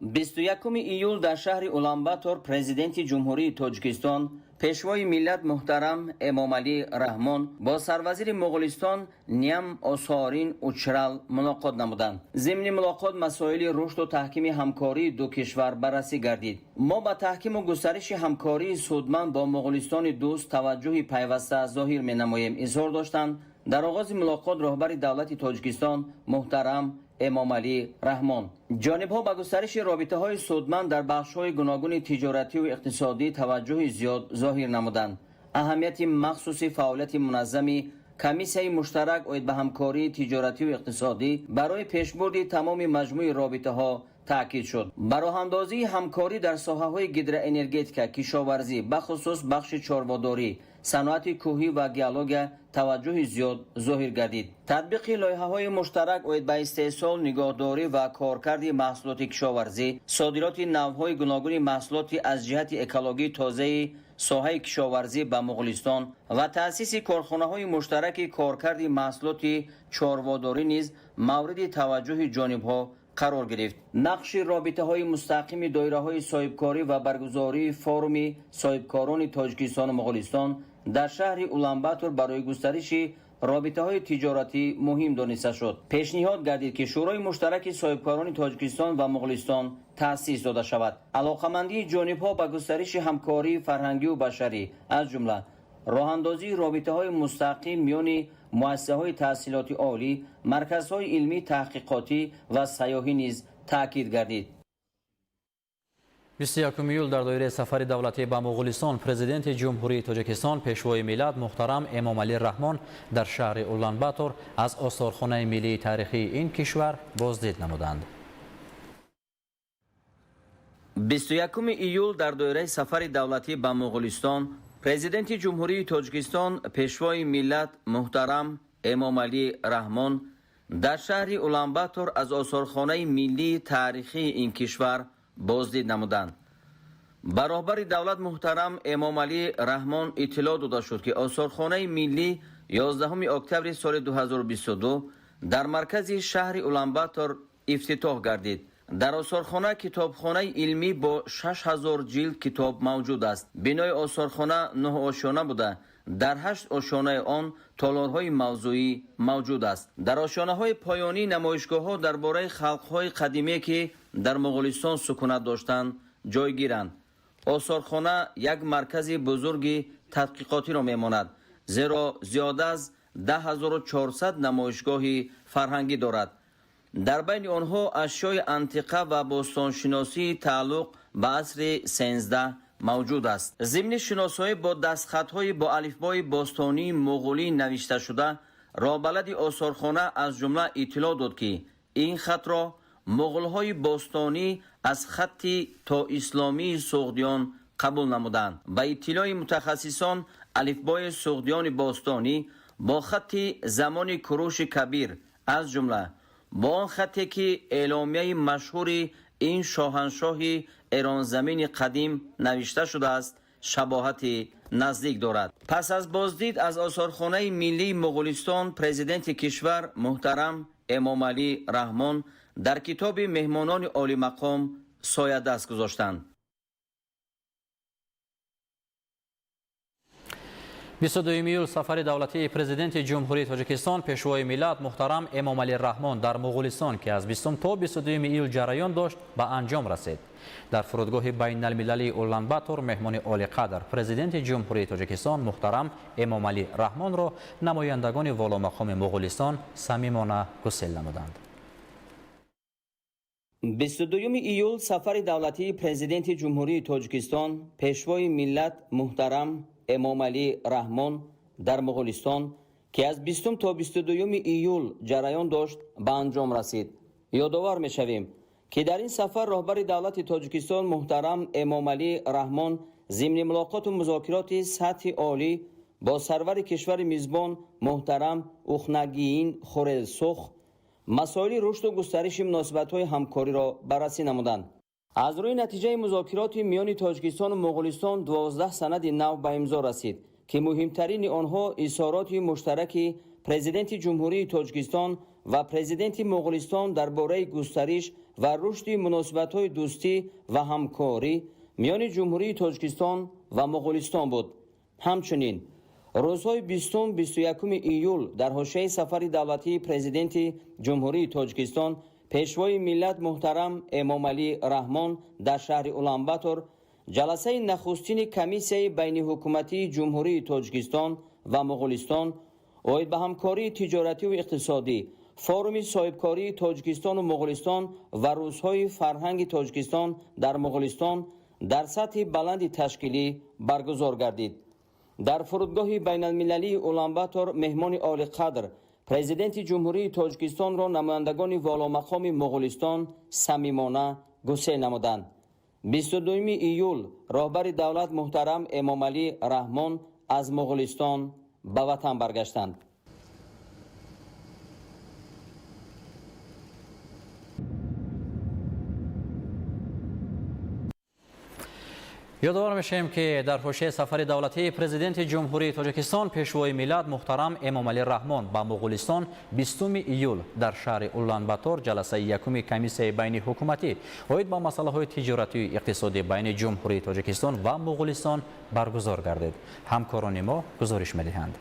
21 июл дар шаҳри Уланбатор Президенти Ҷумҳурии Тоҷикистон, Пешвои миллат муҳтарам Эмомалӣ Раҳмон бо сарвазири Моғулистон Ням Осорин Учрал мулоқот намуданд. Зимни мулоқот масоили рушду таҳкими ҳамкории ду кишвар баррасӣ гардид. Мо ба таҳкиму густариши ҳамкории судманд бо Моғулистони дӯст таваҷҷӯҳи пайваста зоҳир менамоем, изҳор доштанд дар оғози мулоқот роҳбари давлати Тоҷикистон муҳтарам Эмомалӣ Раҳмон. Ҷонибҳо ба густариши робитаҳои судманд дар бахшҳои гуногуни тиҷоративу иқтисодӣ таваҷҷӯҳи зиёд зоҳир намуданд. Аҳамияти махсуси фаъолияти муназзами комиссияи муштарак оид ба ҳамкории тиҷоративу иқтисодӣ барои пешбурди тамоми маҷмӯи робитаҳо таъкид шуд. Ба роҳандозии ҳамкорӣ дар соҳаҳои гидроэнергетика, кишоварзӣ, бахусус бахши чорводорӣ, саноати кӯҳӣ ва геология таваҷҷӯҳи зиёд зоҳир гардид. Татбиқи лоиҳаҳои муштарак оид ба истеҳсол, нигоҳдорӣ ва коркарди маҳсулоти кишоварзӣ, содироти навъҳои гуногуни маҳсулоти аз ҷиҳати экологӣ тозаи соҳаи кишоварзӣ ба Моғулистон ва таъсиси корхонаҳои муштараки коркарди маҳсулоти чорводорӣ низ мавриди таваҷҷӯҳи ҷонибҳо қарор гирифт. Нақши робитаҳои мустақими доираҳои соҳибкорӣ ва баргузории форуми соҳибкорони Тоҷикистону Моғулистон дар шаҳри Уланбатор барои густариши робитаҳои тиҷоратӣ муҳим дониста шуд. Пешниҳод гардид, ки Шӯрои муштараки соҳибкорони Тоҷикистон ва Моғулистон таъсис дода шавад. Алоқамандии ҷонибҳо ба густариши ҳамкории фарҳангию башарӣ, аз ҷумла роҳандозии робитаҳои мустақим миёни муассисаҳои таҳсилоти олӣ, марказҳои илмӣ таҳқиқотӣ ва сайёҳӣ низ таъкид гардид. 21 июл дар доираи сафари давлатӣ ба Моғулистон Президенти Ҷумҳурии Тоҷикистон, Пешвои миллат муҳтарам Эмомалӣ Раҳмон дар шаҳри Уланбатор аз осорхонаи миллии таърихии ин кишвар боздид намуданд. 21 июл дар доираи сафари давлатӣ ба Моғулистон Президенти Ҷумҳурии Тоҷикистон, Пешвои миллат муҳтарам Эмомалӣ Раҳмон дар шаҳри Уланбатор аз осорхонаи миллии таърихии ин кишвар боздид намуданд. Ба роҳбари давлат муҳтарам Эмомалӣ Раҳмон иттилоъ дода шуд, ки осорхонаи миллӣ 11 октябри соли 2022 дар маркази шаҳри Уланбатор ифтитоҳ гардид. Дар осорхона китобхонаи илмӣ бо 6000 ҷилд китоб мавҷуд аст. Бинои осорхона 9 ошёна буда, дар 8 ошёнаи он толорҳои мавзӯӣ мавҷуд аст. Дар ошёнаҳои поёнӣ намоишгоҳҳо дар бораи халқҳои қадиме, ки дар Моғулистон сукунат доштанд, ҷойгиранд. Осорхона як маркази бузурги тадқиқотиро мемонад, зеро зиёда аз 10400 намоишгоҳи фарҳангӣ дорад. Дар байни онҳо ашёи антиқа ва бостоншиносии тааллуқ ба асри 13 мавҷуд аст. Зимни шиносоӣ бо дастхатҳои бо алифбои бостонии муғулӣ навишташуда, роҳбалади осорхона аз ҷумла иттилоъ дод, ки ин хатро муғулҳои бостонӣ аз хатти тоисломии суғдиён қабул намуданд. Ба иттилои мутахассисон, алифбои суғдиёни бостонӣ бо хатти замони Куруши Кабир, аз ҷумла бо он хатте, ки эъломияи машҳури ин шоҳаншоҳи эронзамини қадим навишта шудааст, шабоҳати наздик дорад. Пас аз боздид аз осорхонаи миллии Моғулистон Президенти кишвар муҳтарам Эмомалӣ Раҳмон дар китоби меҳмонони олимақом соядаст гузоштанд. 22 июл сафари давлатии Президенти Ҷумҳурии Тоҷикистон, Пешвои миллат муҳтарам Эмомалӣ Раҳмон дар Моғулистон, ки аз 20 то 22 июл ҷараён дошт, ба анҷом расид. Дар фурудгоҳи байналмилалии Уланбатор меҳмони олиқадр Президенти Ҷумҳурии Тоҷикистон муҳтарам Эмомалӣ Раҳмонро намояндагони воломақоми Моғулистон самимона гусел намуданд. 22 июл сафари давлатии Президенти Ҷумҳурии Тоҷикистон, Пешвои миллат муҳтарам Эмомалӣ Раҳмон дар Моғулистон, ки аз 20 то 22 июл ҷараён дошт, ба анҷом расид. Ёдовар мешавем, ки дар ин сафар роҳбари давлати Тоҷикистон муҳтарам Эмомалӣ Раҳмон зимни мулоқоту музокироти сатҳи олӣ бо сарвари кишвари мизбон муҳтарам Ухнагиин Хурелсух масоили рушду густариши муносибатҳои ҳамкориро баррасӣ намуданд. Аз рӯи натиҷаи музокироти миёни Тоҷикистону Моғулистон 12 санади нав ба имзо расид, ки муҳимтарини онҳо изҳороти муштараки Президенти Ҷумҳурии Тоҷикистон ва Президенти Моғулистон дар бораи густариш ва рушди муносибатҳои дӯстӣ ва ҳамкорӣ миёни Ҷумҳурии Тоҷикистон ва Моғулистон буд. Ҳамчунин рӯзҳои 20-21 июл дар ҳошияи сафари давлатии Президенти Ҷумҳурии Тоҷикистон Пешвои миллат муҳтарам Эмомалӣ Раҳмон дар шаҳри Уланбатор ҷаласаи нахустини комиссияи байниҳукуматии Ҷумҳурии Тоҷикистон ва Моғулистон оид ба ҳамкории тиҷоративу иқтисодӣ, форуми соҳибкории Тоҷикистону Моғулистон ва рӯзҳои фарҳанги Тоҷикистон дар Моғулистон дар сатҳи баланди ташкилӣ баргузор гардид. Дар фурудгоҳи байналмилалии Уланбатор меҳмони олиқадр Президенти Ҷумҳурии Тоҷикистонро намояндагони воломақоми Моғулистон самимона гусел намуданд. 22 июл роҳбари давлат муҳтарам Эмомалӣ Раҳмон аз Моғулистон ба ватан баргаштанд. Ёдовар мешавем, ки дар ҳошияи сафари давлатии Президенти Ҷумҳурии Тоҷикистон Пешвои миллат муҳтарам Эмомалӣ Раҳмон ба Моғулистон 20 июл дар шаҳри Уланбатор ҷаласаи якуми комиссияи байниҳукуматӣ оид ба масъалаҳои тиҷоратию иқтисодӣ байни Ҷумҳурии Тоҷикистон ва Моғулистон баргузор гардид. Ҳамкорони мо гузориш медиҳанд.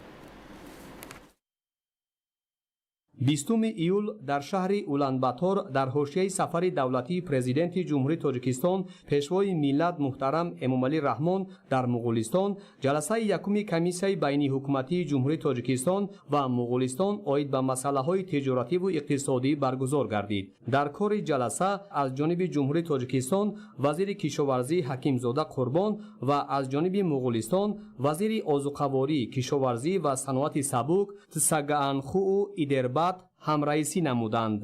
20 июл дар шаҳри Уланбатор дар ҳошияи сафари давлатии Президенти Ҷумҳурии Тоҷикистон Пешвои миллат муҳтарам Эмомалӣ Раҳмон дар Моғулистон ҷаласаи якуми комиссияи байниҳукуматии Ҷумҳурии Тоҷикистон ва Моғулистон оид ба масъалаҳои тиҷоративу иқтисодӣ баргузор гардид. Дар кори ҷаласа аз ҷониби Ҷумҳурии Тоҷикистон вазири кишоварзӣ Ҳакимзода Қурбон ва аз ҷониби Моғулистон вазири озуқаворӣ, кишоварзӣ ва саноати сабук Тсагаанхуу Идербат ҳамраисӣ намуданд.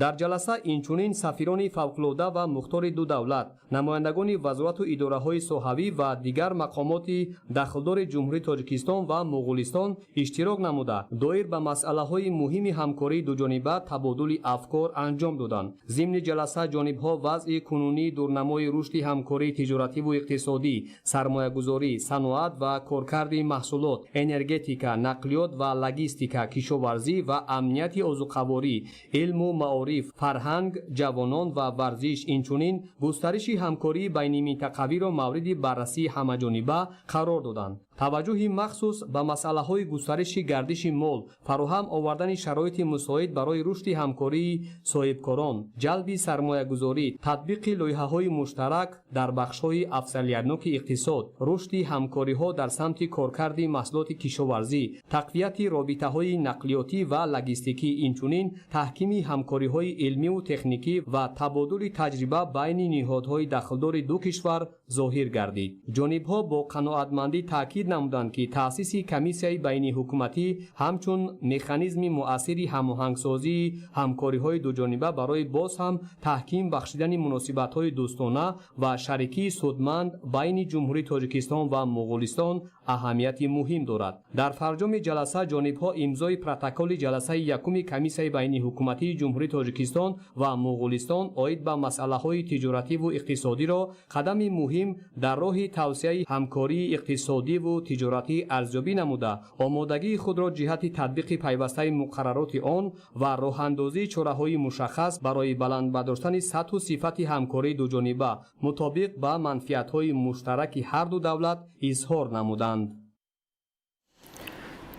Дар ҷаласа инчунин сафирони фавқулода ва мухтори ду давлат, намояндагони вазорату идораҳои соҳавӣ ва дигар мақомоти дахлдори Ҷумҳурии Тоҷикистон ва Моғулистон иштирок намуда, доир ба масъалаҳои муҳими ҳамкории дуҷониба табодули афкор анҷом доданд. Зимни ҷаласа ҷонибҳо вазъи кунунии дурнамои рушди ҳамкории тиҷоративу иқтисодӣ, сармоягузорӣ, саноат ва коркарди маҳсулот, энергетика, нақлиёт ва логистика, кишоварзӣ ва амнияти озуқаворӣ, илму маориф, фарҳанг, ҷавонон ва варзиш, инчунин густариши ҳамкории байниминтақавиро мавриди баррасии ҳамаҷониба қарор доданд. Таваҷҷӯҳи махсус ба масъалаҳои густариши гардиши мол, фароҳам овардани шароити мусоид барои рушди ҳамкории соҳибкорон, ҷалби сармоягузорӣ, татбиқи лоиҳаҳои муштарак дар бахшҳои афзалиятноки иқтисод, рушди ҳамкориҳо дар самти коркарди маҳсулоти кишоварзӣ, тақвияти робитаҳои нақлиётӣ ва логистикӣ, инчунин таҳкими ҳамкориҳои илмиву техникӣ ва табодули таҷриба байни ниҳодҳои дахлдори ду кишвар зоҳир гардид. Ҷонибҳо бо қаноатмандӣ таъкид намуданд, ки таъсиси комиссияи байниҳукуматӣ ҳамчун механизми муассири ҳамоҳангсозии ҳамкориҳои дуҷониба барои боз ҳам таҳким бахшидани муносибатҳои дӯстона ва шарикии судманд байни Ҷумҳурии Тоҷикистон ва Моғулистон аҳамияти муҳим дорад. Дар фарҷоми ҷаласа ҷонибҳо имзои протоколи ҷаласаи якуми комиссияи байниҳукуматии Ҷумҳурии Тоҷикистон ва Моғулистон оид ба масъалаҳои тиҷоративу иқтисодиро қадами муҳим дар роҳи тавсеаи ҳамкории иқтисодиву тиҷоратӣ арзёбӣ намуда, омодагии худро ҷиҳати татбиқи пайвастаи муқаррароти он ва роҳандозии чораҳои мушаххас барои баланд бардоштани сатҳу сифати ҳамкории дуҷониба мутобиқ ба манфиатҳои муштараки ҳар ду давлат изҳор намуданд.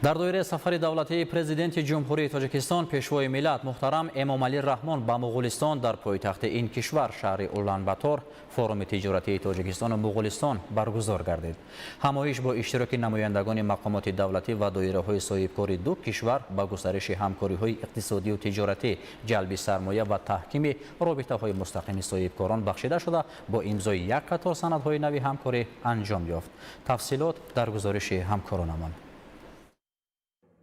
Дар доираи сафари давлатии Президенти Ҷумҳурии Тоҷикистон Пешвои миллат муҳтарам Эмомалӣ Раҳмон ба Моғулистон дар пойтахти ин кишвар шаҳри Уланбатор форуми тиҷоратии Тоҷикистону Моғулистон баргузор гардид. Ҳамоиш бо иштироки намояндагони мақомоти давлатӣ ва доираҳои соҳибкори ду кишвар ба густариши ҳамкориҳои иқтисодию тиҷоратӣ, ҷалби сармоя ва таҳкими робитаҳои мустақими соҳибкорон бахшида шуда, бо имзои як қатор санадҳои нави ҳамкорӣ анҷом ёфт. Тафсилот дар гузориши ҳамкоронамон.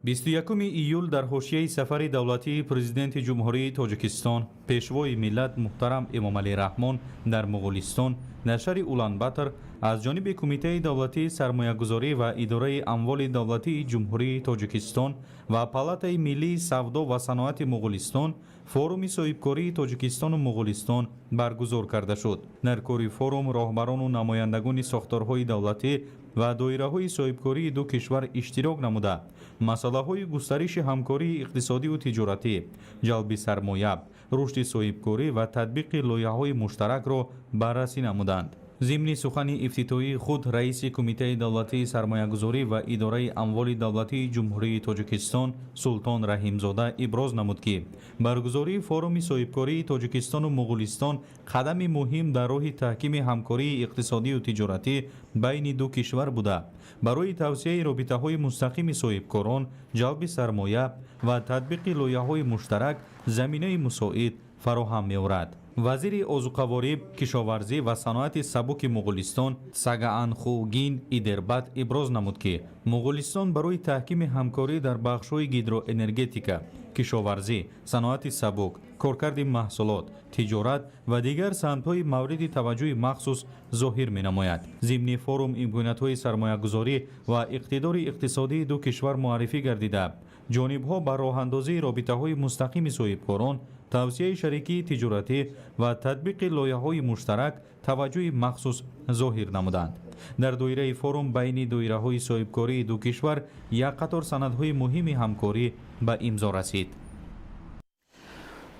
21 июл дар ҳошияи сафари давлатии Президенти Ҷумҳурии Тоҷикистон Пешвои миллат муҳтарам Эмомалӣ Раҳмон дар Моғулистон Дар шаҳри Уланбатор аз ҷониби Кумитаи давлатии сармоягузорӣ ва идораи амволи давлатии Ҷумҳурии Тоҷикистон ва Палатаи миллии савдо ва саноати Муғулистон форуми соҳибкории Тоҷикистону Муғулистон баргузор карда шуд. Дар кори форум роҳбарону намояндагони сохторҳои давлатӣ ва доираҳои соҳибкории ду кишвар иштирок намуда, масъалаҳои густариши ҳамкории иқтисодиву тиҷоратӣ, ҷалби сармоя, рушди соҳибкорӣ ва татбиқи лоиҳаҳои муштаракро баррасӣ намуданд. Зимни сухани ифтитоҳии худ раиси Кумитаи давлатии сармоягузорӣ ва идораи амволи давлатии Ҷумҳурии Тоҷикистон Султон Раҳимзода иброз намуд, ки баргузории форуми соҳибкории Тоҷикистону Муғулистон қадами муҳим дар роҳи таҳкими ҳамкории иқтисодию тиҷоратӣ байни ду кишвар буда, барои тавсеаи робитаҳои мустақими соҳибкорон, ҷалби сармоя ва татбиқи лоиҳаҳои муштарак заминаи мусоид фароҳам меорад. Вазири озуқаворӣ, кишоварзӣ ва саноати сабуки Муғулистон Сагаанхугин Идербат иброз намуд, ки Муғулистон барои таҳкими ҳамкорӣ дар бахшҳои гидроэнергетика, кишоварзӣ, саноати сабук, коркарди маҳсулот, тиҷорат ва дигар самтҳои мавриди таваҷҷӯҳи махсус зоҳир менамояд. Зимни форум имкониятҳои сармоягузорӣ ва иқтидори иқтисодии ду кишвар муаррифӣ гардида, ҷонибҳо ба роҳандозии робитаҳои мустақими соҳибкорон, тавсияи шарикии тиҷоратӣ ва татбиқи лоиҳаҳои муштарак таваҷҷӯҳи махсус зоҳир намуданд. Дар доираи форум байни доираҳои соҳибкории ду кишвар як қатор санадҳои муҳими ҳамкорӣ ба имзо расид.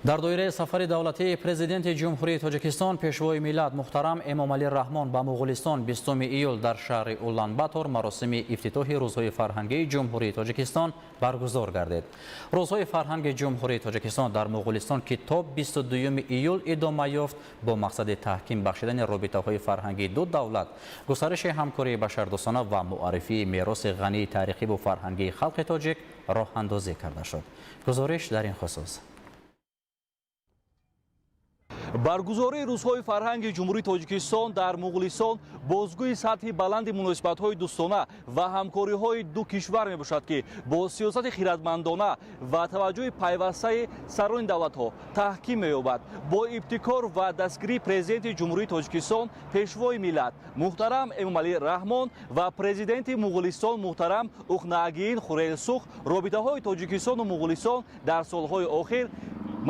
Дар доираи сафари давлатии Президенти Ҷумҳурии Тоҷикистон Пешвои миллат муҳтарам Эмомалӣ Раҳмон ба Муғулистон 20 июл дар шаҳри Уланбатор маросими ифтитоҳи Рӯзҳои фарҳангии Ҷумҳурии Тоҷикистон баргузор гардид. Рӯзҳои фарҳанги Ҷумҳурии Тоҷикистон дар Муғулистон, ки то 22 июл идома ёфт, бо мақсади таҳким бахшидани робитаҳои фарҳангии ду давлат, густариши ҳамкории башардӯстона ва муаррифии мероси ғании таърихиву фарҳангии халқи тоҷик роҳандозӣ карда шуд. Гузориш дар ин хусус. Баргузории Рӯзҳои фарҳанги Ҷумҳурии Тоҷикистон дар Муғулистон бозгӯи сатҳи баланди муносибатҳои дӯстона ва ҳамкориҳои ду кишвар мебошад, ки бо сиёсати хиратмандона ва таваҷҷӯҳи пайвастаи сарони давлатҳо таҳким меёбад. Бо ибтикор ва дастгирии Президенти Ҷумҳурии Тоҷикистон Пешвои миллат муҳтарам Эмомалӣ Раҳмон ва Президенти Муғулистон муҳтарам Ухнаагиин Хурелсух, робитаҳои Тоҷикистону Муғулистон дар солҳои охир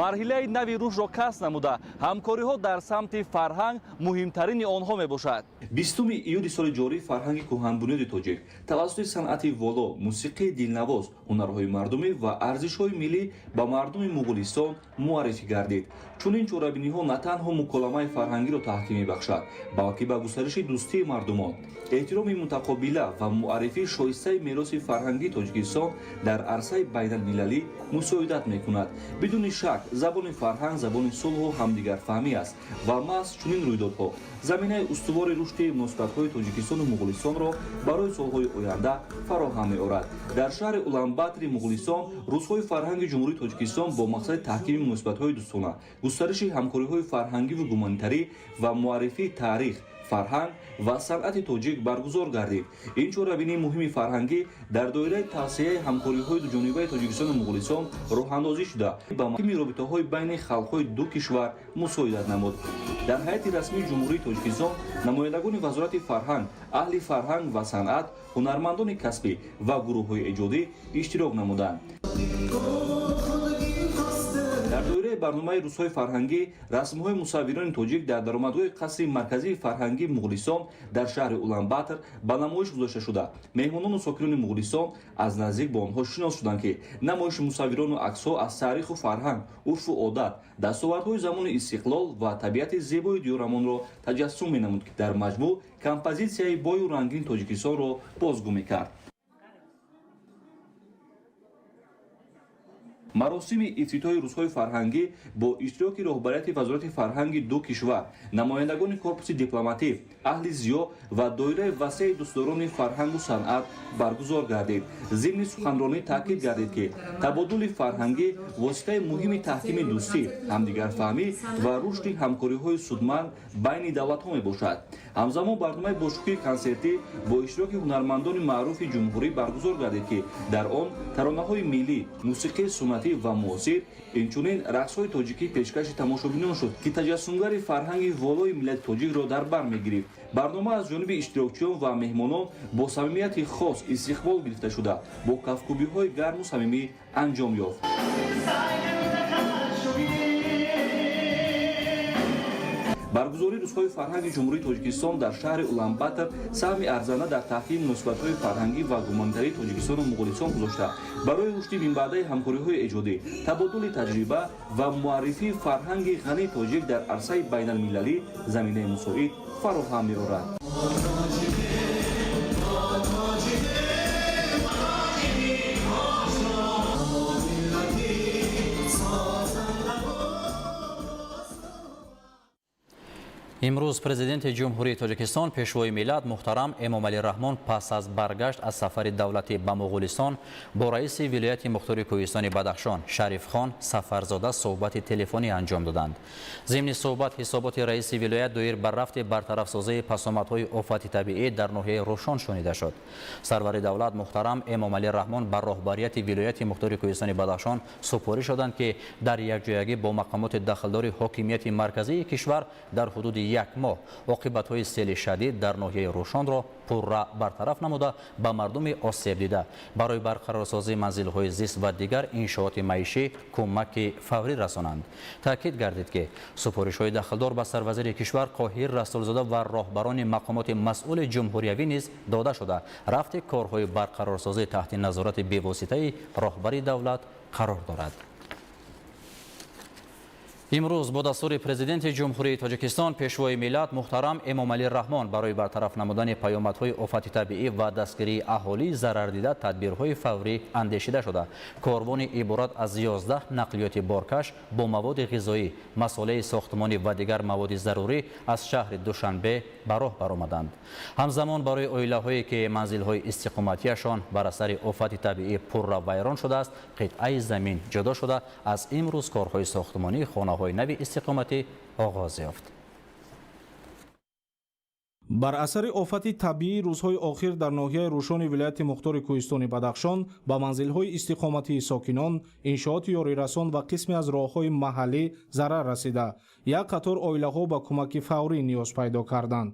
марҳилаи нави рушдро касб намуда, ҳамкориҳо дар самти фарҳанг муҳимтарини онҳо мебошад. 20 июли соли ҷорӣ фарҳанги кӯҳанбунёди тоҷик тавассути санъати воло, мусиқии дилнавоз, ҳунарҳои мардумӣ ва арзишҳои миллӣ ба мардуми Муғулистон муаррифӣ гардид. Чунин чорабиниҳо на танҳо муколамаи фарҳангиро таҳким мебахшад, балки ба густариши дӯстии мардумон, эҳтироми мутақобила ва муаррифии шоистаи мероси фарҳангии Тоҷикистон дар арсаи байналмилалӣ мусоидат мекунад. Бидуни шак, забони фарҳанг забони сулҳу ҳамдигарфаҳмӣ аст ва маҳз чунин рӯйдодҳо заминаи устувори рушди муносибатҳои Тоҷикистону Муғулистонро барои солҳои оянда фароҳам меорад. Дар шаҳри Уланбатри Муғулистон Рӯзҳои фарҳанги Ҷумҳурии Тоҷикистон бо мақсади таҳкими муносибатҳои дӯстона, густариши ҳамкориҳои фарҳангиву гуманитарӣ ва муаррифии таърих, фарҳанг ва санъати тоҷик баргузор гардид. Ин чорабинии муҳими фарҳангӣ дар доираи тавсеяи ҳамкориҳои дуҷонибаи Тоҷикистону Муғулистон роҳандозӣ шуда, ба таҳкими робитаҳои байни халқҳои ду кишвар мусоидат намуд. Дар ҳайати расмии Ҷумҳурии Тоҷикистон намояндагони Вазорати фарҳанг, аҳли фарҳанг ва санъат, ҳунармандони касбӣ ва гурӯҳҳои эҷодӣ иштирок намуданд. Дар доираи барномаи Рӯзҳои фарҳангӣ расмҳои мусаввирони тоҷик дар даромадгоҳи қасри марказии фарҳангии Муғулистон дар шаҳри Уланбатор ба намоиш гузошта шуда, меҳмонону сокинони Муғулистон аз наздик бо онҳо шинос шуданд, ки намоиши мусаввирону аксҳо аз таъриху фарҳанг, урфу одат, дастовардҳои замони истиқлол ва табиати зебои диёрамонро таҷассум менамуд, ки дар маҷмӯъ композитсияи бою рангини Тоҷикистонро бозгӯ мекард. Маросими ифтитоҳи Рӯзҳои фарҳангӣ бо иштироки роҳбарияти Вазорати фарҳанги ду кишвар, намояндагони корпуси дипломатӣ, аҳли зиё ва доираи васеи дӯстдорони фарҳангу санъат баргузор гардид. Зимни суханронӣ таъкид гардид, ки табодули фарҳангӣ воситаи муҳими таҳкими дӯстӣ, ҳамдигарфаҳмӣ ва рушди ҳамкориҳои судманд байни давлатҳо мебошад. Ҳамзамон барномаи бошукӯҳи консертӣ бо иштироки ҳунармандони маъруфи ҷумҳурӣ баргузор гардид, ки дар он таронаҳои миллӣ, мусиқии суннатӣ ва муосир, инчунин рақсҳои тоҷикӣ пешкаши тамошобинон шуд, ки таҷассумгари фарҳанги волои миллати тоҷикро дар бар мегирифт. Барнома аз ҷониби иштирокчиён ва меҳмонон бо самимияти хос истиқбол гирифта шуда, бо кафкӯбиҳои гарму самимӣ анҷом ёфт. Баргузории рӯзҳои фарҳанги Ҷумҳурии Тоҷикистон дар шаҳри Уланбатор саҳми арзанда дар таҳкими муносибатҳои фарҳангӣ ва гуманитарии Тоҷикистону Муғулистон гузошта, барои рушди минбаъдаи ҳамкориҳои эҷодӣ, табодули таҷриба ва муаррифии фарҳанги ғании тоҷик дар арсаи байналмилалӣ заминаи мусоид фароҳам меорад. Имрӯз Президенти Ҷумҳурии Тоҷикистон, Пешвои миллат муҳтарам Эмомалӣ Раҳмон пас аз баргашт аз сафари давлатӣ ба Муғулистон бо раиси вилояти мухтори Кӯҳистони Бадахшон Шарифхон Сафарзода суҳбати телефонӣ анҷом доданд. Зимни суҳбат ҳисоботи раиси вилоят доир ба рафти бартарафсозии пасомадҳои офати табиӣ дар ноҳияи Рӯшон шунида шуд. Сарвари давлат муҳтарам Эмомалӣ Раҳмон ба роҳбарияти вилояти мухтори Кӯҳистони Бадахшон супориш доданд, ки дар якҷоягӣ бо мақомоти дахлдори ҳокимияти марказии кишвар дар ҳудуди як моҳ оқибатҳои сели шадид дар ноҳияи Рӯшонро пурра бартараф намуда, ба мардуми осебдида барои барқарорсозии манзилҳои зист ва дигар иншооти маишӣ кӯмаки фаврӣ расонанд. Таъкид гардид, ки супоришҳои дахлдор ба сарвазири кишвар Қоҳир Расулзода ва роҳбарони мақомоти масъули ҷумҳуриявӣ низ дода шуда, рафти корҳои барқарорсозӣ таҳти назорати бевоситаи роҳбари давлат қарор дорад. Имрӯз бо дастури Президенти Ҷумҳурии Тоҷикистон, Пешвои миллат муҳтарам Эмомалӣ Раҳмон барои бартараф намудани паёмадҳои офати табиӣ ва дастгирии аҳолии зарардида тадбирҳои фаврӣ андешида шуда, корвони иборат аз 11 нақлиёти боркаш бо маводи ғизоӣ, масолеҳи сохтмонӣ ва дигар маводи зарурӣ аз шаҳри Душанбе ба роҳ баромаданд. Ҳамзамон барои оилаҳое, ки манзилҳои истиқоматиашон бар асари офати табиӣ пурра вайрон шудааст, қитъаи замин ҷудо шуда, аз имрӯз корҳои сохтмонии хонаҳои нави истиқоматӣ оғоз ёфт. Бар асари офати табиӣ рӯзҳои охир дар ноҳияи Рӯшони вилояти мухтори Кӯҳистони Бадахшон ба манзилҳои истиқоматии сокинон, иншооти ёрирасон ва қисме аз роҳҳои маҳаллӣ зарар расида, як қатор оилаҳо ба кӯмаки фаврӣ ниёз пайдо карданд.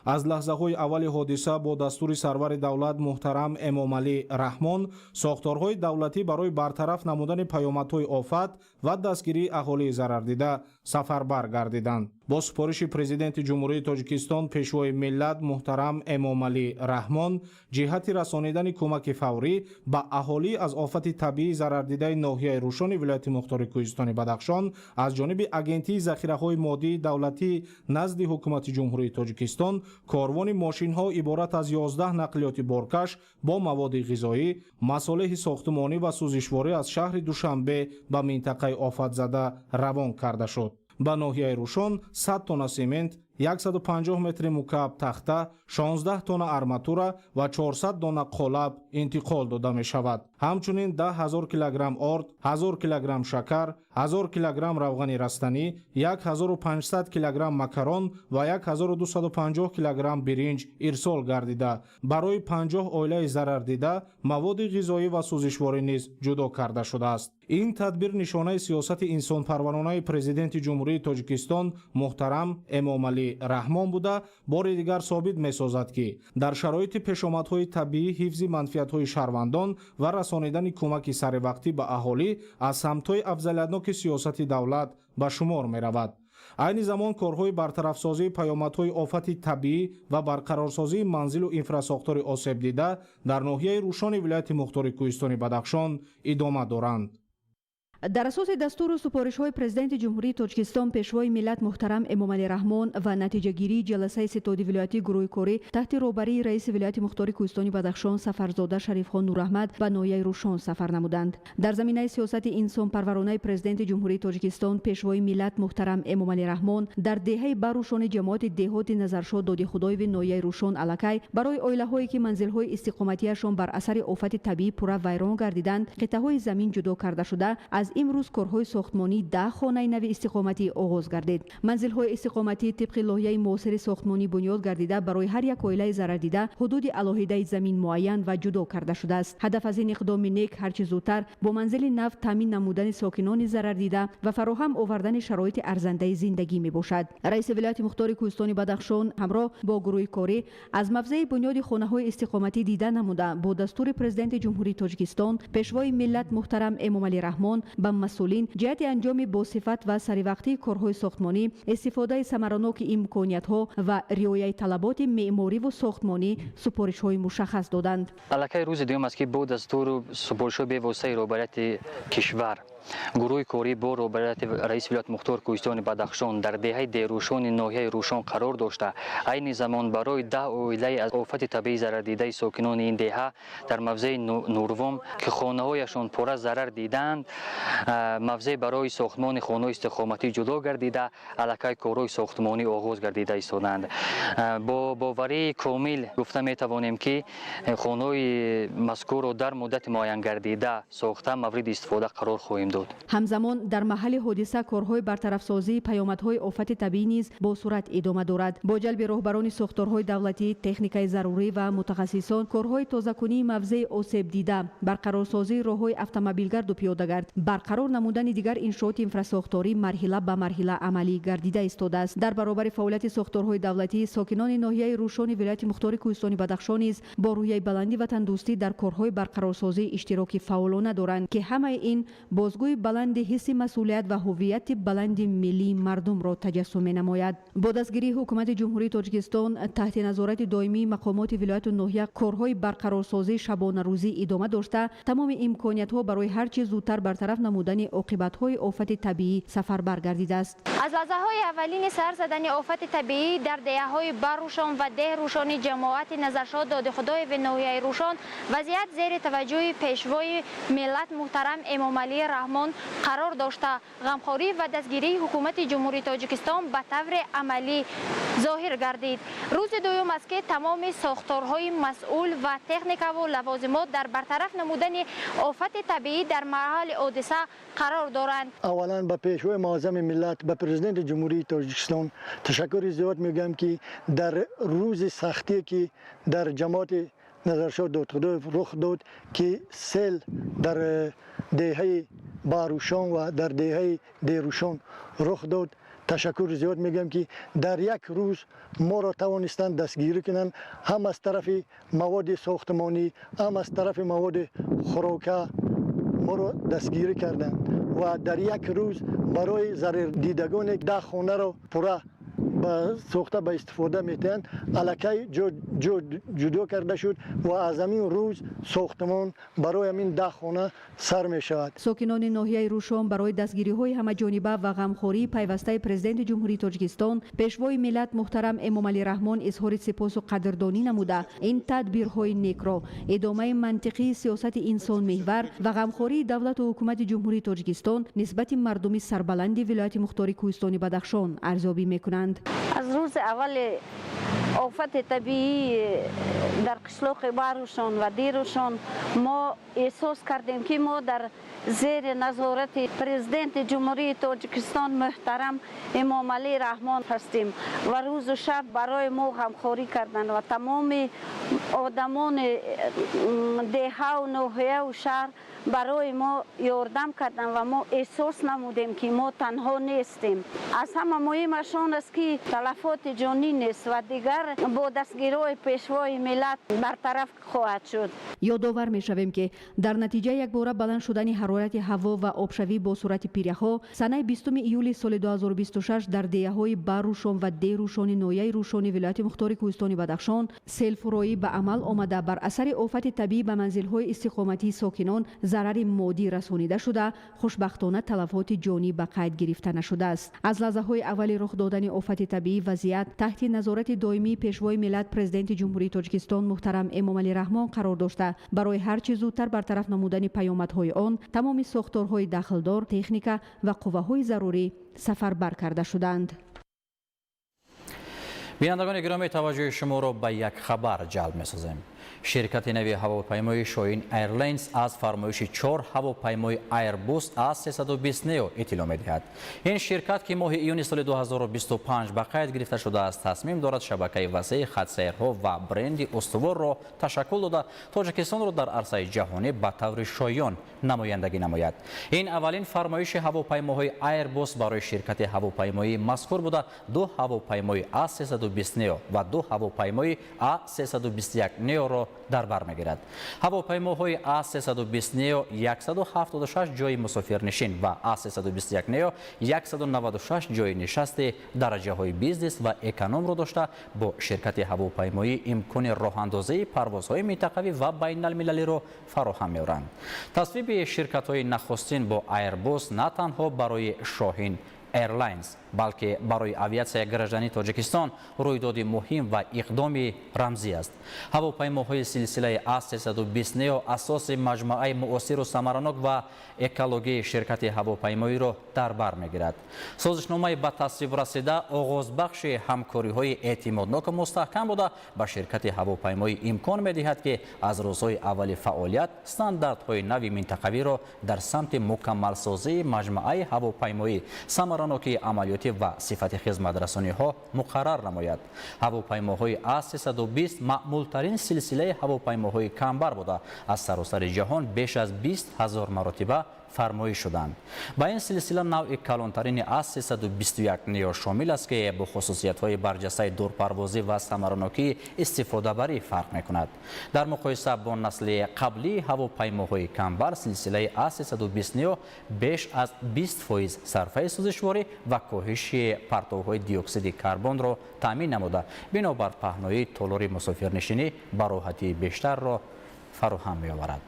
Аз лаҳзаҳои аввали ҳодиса бо дастури сарвари давлат муҳтарам Эмомалӣ Раҳмон сохторҳои давлатӣ барои бартараф намудани паёмадҳои офат ва дастгирии аҳолии зарардида сафарбар гардиданд. Бо супориши Президенти Ҷумҳурии Тоҷикистон, Пешвои миллат муҳтарам Эмомалӣ Раҳмон ҷиҳати расонидани кӯмаки фаврӣ ба аҳолӣ аз офати табиӣ зарардидаи ноҳияи Рӯшони вилояти мухтори Кӯҳистони Бадахшон аз ҷониби Агентии захираҳои моддии давлатӣ назди Ҳукумати Ҷумҳурии Тоҷикистон корвони мошинҳо иборат аз 11 нақлиёти боркаш бо маводи ғизоӣ, масолеҳи сохтмонӣ ва сӯзишворӣ аз шаҳри Душанбе ба минтақаи офатзада равон карда шуд. Ба ноҳияи Рӯшон 100 тонна семент, 150 метри мукааб тахта, 16 тонна арматура ва 400 дона қолаб интиқол дода мешавад. Ҳамчунин 10 000 килограмм орд, 1000 килограмм шакар, 1000 килограмм равғани растанӣ, 1500 килограмм макарон ва 1250 килограмм биринҷ ирсол гардида, барои 50 оилаи зарардида маводи ғизоӣ ва сӯзишворӣ низ ҷудо карда шудааст. Ин тадбир нишонаи сиёсати инсонпарваронаи Президенти Ҷумҳурии Тоҷикистон муҳтарам Эмомалӣ Раҳмон буда, бори дигар собит месозад, ки дар шароити пешомадҳои табиӣ ҳифзи манфиатҳои шаҳрвандон ва расонидани кӯмаки саривақтӣ ба аҳолӣ аз самтҳои афзалиятноки сиёсати давлат ба шумор меравад. Айни замон корҳои бартарафсозии паёмадҳои офати табиӣ ва барқарорсозии манзилу инфрасохтори осебдида дар ноҳияи Рӯшони вилояти мухтори Кӯҳистони Бадахшон идома доранд. Дар асоси дастуру супоришҳои Президенти Ҷумҳурии Тоҷикистон, Пешвои миллат муҳтарам Эмомалӣ Раҳмон ва натиҷагирии ҷаласаи ситоди вилоятӣ гурӯҳи корӣ таҳти роҳбарии раиси вилояти мухтори Кӯҳистони Бадахшон Сафарзода Шарифхон Нураҳмад ба ноҳияи Рӯшон сафар намуданд. Дар заминаи сиёсати инсонпарваронаи Президенти Ҷумҳурии Тоҷикистон, Пешвои миллат муҳтарам Эмомалӣ Раҳмон дар деҳаи Барӯшони ҷамоати деҳоти Назаршод Додихудоеви ноҳияи Рӯшон аллакай барои оилаҳое, ки манзилҳои истиқоматиашон бар асари офати табиӣ пурра вайрон гардиданд, қитъаҳои замин ҷудо карда шуда, аз имрӯз корҳои сохтмонии 10 хонаи нави истиқоматӣ оғоз гардид. Манзилҳои истиқоматӣ тибқи лоиҳаи муосири сохтмонӣ бунёд гардида, барои ҳар як оилаи зарардида ҳудуди алоҳидаи замин муайян ва ҷудо карда шудааст. Ҳадаф аз ин иқдоми нек ҳарчи зудтар бо манзили нав таъмин намудани сокинони зарардида ва фароҳам овардани шароити арзандаи зиндагӣ мебошад. Раиси вилояти мухтори Кӯҳистони Бадахшон ҳамроҳ бо гурӯҳи корӣ аз мавзеи бунёди хонаҳои истиқоматӣ дида намуда, бо дастури Президенти Ҷумҳурии Тоҷикистон, Пешвои миллат муҳтарам Эмомалӣ Раҳмон ба масъулин ҷиҳати анҷоми босифат ва саривақтии корҳои сохтмонӣ, истифодаи самараноки имкониятҳо ва риояи талаботи меъмориву сохтмонӣ супоришҳои мушаххас доданд. Аллакай рӯзи дуюм аст, ки бо дастуру супоришҳои бевоситаи роҳбарияти кишвар гурӯҳи корӣ бо роҳбарияти раиси вилояти мухтори Кӯҳистони Бадахшон дар деҳаи Дерӯшони ноҳияи Рӯшон қарор дошта, айни замон барои 10 оилаи аз офати табиӣ зарардидаи сокинони ин деҳа дар мавзеи Нурвом, ки хонаҳояшон пурра зарар дидаанд, мавзеъ барои сохтмони хонаҳои истиқоматӣ ҷудо гардида, аллакай корҳои сохтмонӣ оғоз гардида истодаанд. Бо боварии комил гуфта метавонем, ки хонаҳои мазкурро дар муддати муайянгардида сохта мавриди истифода қарор хоҳем дод. Ҳамзамон дар маҳалли ҳодиса корҳои бартарафсозии паёмадҳои офати табиӣ низ бо суръат идома дорад. Бо ҷалби роҳбарони сохторҳои давлатӣ, техникаи зарурӣ ва мутахассисон корҳои тозакунии мавзеи осебдида, барқарорсозии роҳҳои автомобилгарду пиёдагард, барқарор намудани дигар иншооти инфрасохторӣ марҳила ба марҳила амалӣ гардида истодааст. Дар баробари фаъолияти сохторҳои давлатӣ, сокинони ноҳияи Рӯшони вилояти мухтори Кӯҳистони Бадахшон низ бо рӯҳияи баланди ватандӯстӣ дар корҳои барқарорсозӣ иштироки фаъолона доранд, ки ҳамаи ин бозгӯи баланди ҳисси масъулият ва ҳуввияти баланди миллии мардумро таҷассум менамояд. Бо дастгирии Ҳукумати Ҷумҳурии Тоҷикистон таҳти назорати доимии мақомоти вилояту ноҳия корҳои барқарорсозии шабонарӯзӣ идома дошта, тамоми имкониятҳо барои ҳарчи зудтар бартараф намудани оқибатҳои офати табиӣ сафарбар гардидааст. Аз лаҳзаҳои аввалини сар задани офати табиӣ дар деҳаҳои Баррӯшон ва Деҳрӯшони ҷамоати Назаршод Додихудоеви ноҳияи Рӯшон вазъият зери таваҷҷӯҳи Пешвои миллат муҳтарам Эмомалӣ Раҳмон қарор дошта, ғамхорӣ ва дастгирии Ҳукумати Ҷумҳурии Тоҷикистон ба таври амалӣ зоҳир гардид. Рӯзи дуюм аст, ки тамоми сохторҳои масъул ва техникаву лавозимот дар бартараф намудани офати табиӣ дар маҳалли ҳодиса қарор доранд. Аввалан ба Пешвои муаззами миллат, ба Президенти Ҷумҳурии Тоҷикистон ташаккури зиёд мегӯям, ки дар рӯзи сахтие, ки дар ҷамоати Назаршод Додхудоев рух дод, ки сел дар деҳаи Барӯшон ва дар деҳаи Дерӯшон рух дод, ташаккури зиёд мегӯям, ки дар як рӯз моро тавонистанд дастгирӣ кунанд, ҳам аз тарафи маводи сохтмонӣ, ҳам аз тарафи маводи хӯрока моро дастгирӣ карданд ва дар як рӯз барои зарардидагоне 10 хонаро пурра сохта ба истифода метиҳанд, аллакай ҷо ҷудо карда шуд ва аз ҳамин рӯз сохтмон барои ҳамин 10 хона сар мешавад. Сокинони ноҳияи Рӯшон барои дастгириҳои ҳамаҷониба ва ғамхории пайвастаи Президенти Ҷумҳурии Тоҷикистон, Пешвои миллат муҳтарам Эмомалӣ Раҳмон изҳори сипосу қадрдонӣ намуда, ин тадбирҳои некро идомаи мантиқии сиёсати инсонмеҳвар ва ғамхории давлату ҳукумати Ҷумҳурии Тоҷикистон нисбати мардуми сарбаланди вилояти мухтори Кӯҳистони Бадахшон арзёбӣ мекунанд. Аз рӯзи аввали офати табиӣ дар қишлоқи Барӯшон ва Дерӯшон мо эҳсос кардем, ки мо дар зери назорати Президенти Ҷумҳурии Тоҷикистон муҳтарам Эмомалӣ Раҳмон ҳастем ва рӯзу шаб барои мо ғамхорӣ карданд ва тамоми одамони деҳаву ноҳияву шаҳр барои мо ёрдам карданд ва мо эҳсос намудем, ки мо танҳо нестем. Аз ҳама муҳимаш он аст, ки талафоти ҷонӣ нест ва дигар бо дастгириҳои Пешвои миллат бартараф хоҳад шуд. Ёдовар мешавем, ки дар натиҷаи якбора баланд шудани ҳарорати ҳаво ва обшавӣ бо суръати пиряхҳо санаи 20 июли соли 2026 дар деҳаҳои Баррӯшон ва Дерӯшони ноҳияи Рӯшони вилояти мухтори Кӯҳистони Бадахшон селфурӯӣ ба амал омада, бар асари офати табиӣ ба манзилҳои истиқоматии сокинон зарари моддӣ расонида шуда, хушбахтона талафоти ҷонӣ ба қайд гирифта нашудааст. Аз лаҳзаҳои аввали рух додани офати табиӣ вазъият таҳти назорати доимии Пешвои миллат, Президенти Ҷумҳурии Тоҷикистон муҳтарам Эмомалӣ Раҳмон қарор дошта, барои ҳарчи зудтар бартараф намудани паёмадҳои он тамоми сохторҳои дахлдор, техника ва қувваҳои зарурӣ сафарбар карда шуданд. Бинандагони гиромӣ, таваҷҷӯҳи шуморо ба як хабар ҷалб месозем. Ширкати нави ҳавопаймои Шоҳин Airlines аз фармоиши 4 ҳавопаймои Airbus A320 Neo иттилоъ медиҳад. Ин ширкат, ки моҳи июни соли 2025 ба қайд гирифта шудааст, тасмим дорад шабакаи васеи хатсайрҳо ва бренди устуворро ташаккул дода, Тоҷикистонро дар арсаи ҷаҳонӣ ба таври шоён намояндагӣ намояд. Ин аввалин фармоиши ҳавопаймоҳои Airbus барои ширкати ҳавопаймоии мазкур буда, 2 ҳавопаймои A320 Neo ва 2 ҳавопаймои A321 Neo-ро дар бар мегирад. Ҳавопаймоҳои A320 Neo 176 ҷойи мусофирнишин ва A321 Neo 196 ҷойи нишасти дараҷаҳои бизнес ва экономро дошта, бо ширкати ҳавопаймоӣ имкони роҳандозии парвозҳои минтақавӣ ва байналмилалиро фароҳам меоранд. Тасвиби ширкатҳои нахустин бо Airbus на танҳо барои Шоҳин Airlines, балки барои авиатсияи граждании Тоҷикистон рӯйдоди муҳим ва иқдоми рамзӣ аст. Ҳавопаймоҳои силсилаи A320 Neo асоси маҷмӯаи муосиру самаранок ва экологии ширкати ҳавопаймоиро дар бар мегирад. Созишномаи ба тасвиб расида оғозбахши ҳамкориҳои эътимодноку мустаҳкам буда, ба ширкати ҳавопаймоӣ имкон медиҳад, ки аз рӯзҳои аввали фаъолият стандартҳои нави минтақавиро дар самти мукаммалсозии маҷмӯаи ҳавопаймоӣ, самаранокии амалиётӣ ва сифати хизматрасониҳо муқаррар намояд. Ҳавопаймоҳои A320 маъмултарин силсилаи ҳавопаймоҳои камбар буда, аз саросари ҷаҳон беш аз 20 000 маротиба фармоиш шуданд. Ба ин силсила навъи калонтарини A321 Neo шомил аст, ки бо хусусиятҳои барҷастаи дурпарвозӣ ва самаранокии истифодабарӣ фарқ мекунад. Дар муқоиса бо насли қаблии ҳавопаймоҳои камбар, силсилаи A320 Neo беш аз 20% сарфаи сӯзишворӣ ва коҳиши партовҳои диоксиди карбонро таъмин намуда, бинобар паҳноии толори мусофирнишинӣ бароҳатии бештарро фароҳам меоварад.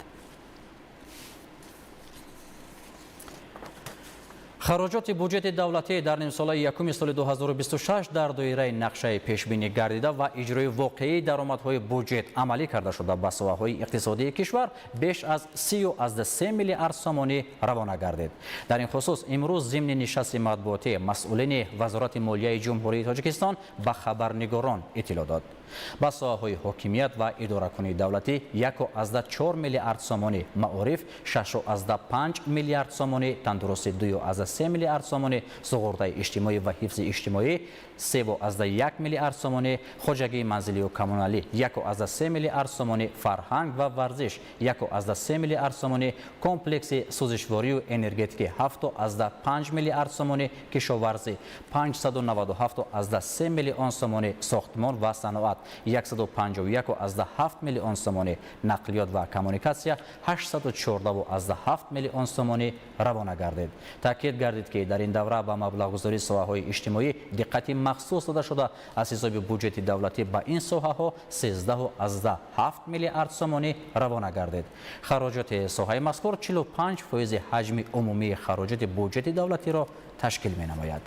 Хароҷоти буҷети давлатӣ дар нимсолаи якуми соли 2026 дар доираи нақшаи пешбинӣ гардида ва иҷрои воқеии даромадҳои буҷет амалӣ карда шуда, ба соҳаҳои иқтисодии кишвар беш аз 30,3 миллиард сомонӣ равона гардид. Дар ин хусус имрӯз зимни нишасти матбуотӣ масъулини Вазорати молияи Ҷумҳурии Тоҷикистон ба хабарнигорон иттилоъ дод. Ба соҳаҳои ҳокимият ва идоракунии давлатӣ 1,4 миллиард сомонӣ, маориф 6,5 миллиард сомонӣ, тандурустӣ 2,3 миллиард сомонӣ, суғуртаи иҷтимоӣ ва ҳифзи иҷтимоӣ 3,1 миллиард сомонӣ, хоҷагии манзилию коммуналӣ 1,3 миллиард сомонӣ, фарҳанг ва варзиш 1,3 миллиард сомонӣ, комплекси сӯзишворию энергетикӣ 7,5 миллиард сомонӣ, кишоварзӣ 597,3 миллион сомонӣ, сохтмон ва саноат 151,7 миллион сомонӣ, нақлиёт ва коммуникатсия 814,7 миллион сомонӣ равона гардид. Таъкид гардид, ки дар ин давра ба маблағгузории соҳаҳои иҷтимоӣ диққати махсус дода шуда, аз ҳисоби буҷети давлатӣ ба ин соҳаҳо 13,7 миллиард сомонӣ равона гардид. Хароҷоти соҳаи мазкур 45% ҳаҷми умумии хароҷоти буҷети давлатиро ташкил менамояд.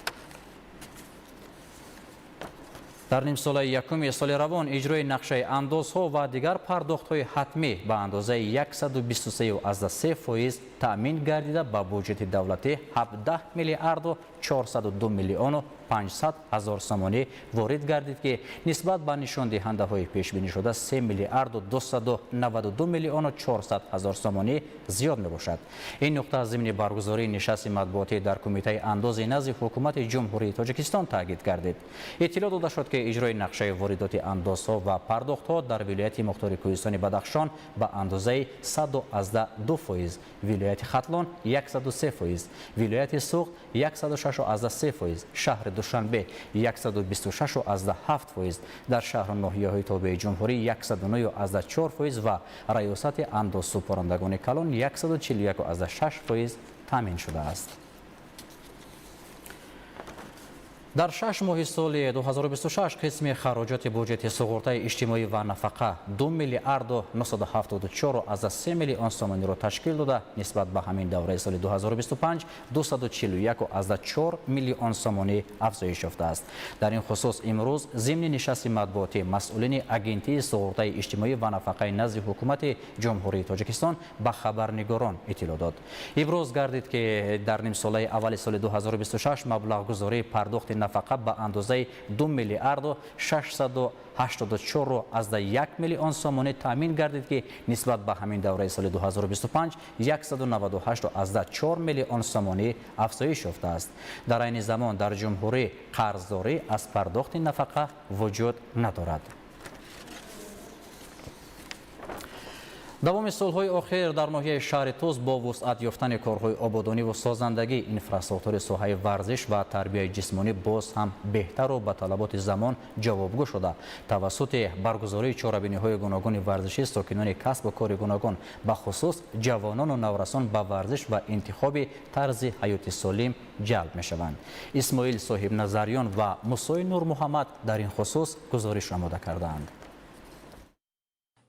Дар нимсолаи якуми соли равон иҷрои нақшаи андозҳо ва дигар пардохтҳои ҳатмӣ ба андозаи 123,3% таъмин гардида, ба буҷети давлатӣ 17 миллиарду 402 миллиону 500 ҳазор сомонӣ ворид гардид, ки нисбат ба нишондиҳандаҳои пешбинишуда 3 миллиарду 292 миллиону 400 ҳазор сомонӣ зиёд мебошад. Ин нуқта зимни баргузории нишасти матбуотӣ дар Кумитаи андози назди Ҳукумати Ҷумҳурии Тоҷикистон таъкид гардид. Иттилоъ дода шуд, ки иҷрои нақшаи воридоти андозҳо ва пардохтҳо дар вилояти мухтори Кӯҳистони Бадахшон ба андозаи 102%, вилояти Хатлон 103%, вилояти Суғд 106,3%, шаҳри Душанбе 126,7%, дар шаҳру ноҳияҳои тобеи ҷумҳурӣ 109,4% ва раёсати андозсупорандагони калон 141,6% таъмин шудааст. Дар 6 моҳи соли 2026 қисми хароҷоти буҷети суғуртаи иҷтимоӣ ва нафақа 2 миллиарду 974,3 миллион сомониро ташкил дода, нисбат ба ҳамин давраи соли 2025 241,4 миллион сомонӣ афзоиш ёфтааст. Дар ин хусус имрӯз зимни нишасти матбуотӣ масъулини Агентии суғуртаи иҷтимоӣ ва нафақаи назди Ҳукумати Ҷумҳурии Тоҷикистон ба хабарнигорон иттилоъ дод. Иброз гардид, ки дар нимсолаи аввали соли 2026 маблағгузории пардохти нафақа ба андозаи 2 миллиарду 684,1 миллион сомонӣ таъмин гардид, ки нисбат ба ҳамин давраи соли 2025 198,4 миллион сомонӣ афзоиш ёфтааст. Дар айни замон дар ҷумҳурӣ қарздорӣ аз пардохти нафақа вуҷуд надорад. Давоми солҳои охир дар ноҳияи шаҳри Тӯс бо вусъат ёфтани корҳои ободониву созандагӣ инфраструктури соҳаи варзиш ва тарбияи ҷисмонӣ боз ҳам беҳтару ба талаботи замон ҷавобгӯ шуда, тавассути баргузории чорабиниҳои гуногуни варзишӣ сокинони касбу кори гуногун, бахусус ҷавонону наврасон ба варзиш ва интихоби тарзи ҳаёти солим ҷалб мешаванд. Исмоил Соҳибназарён ва Мусои Нурмуҳаммад дар ин хусус гузориш омода кардаанд.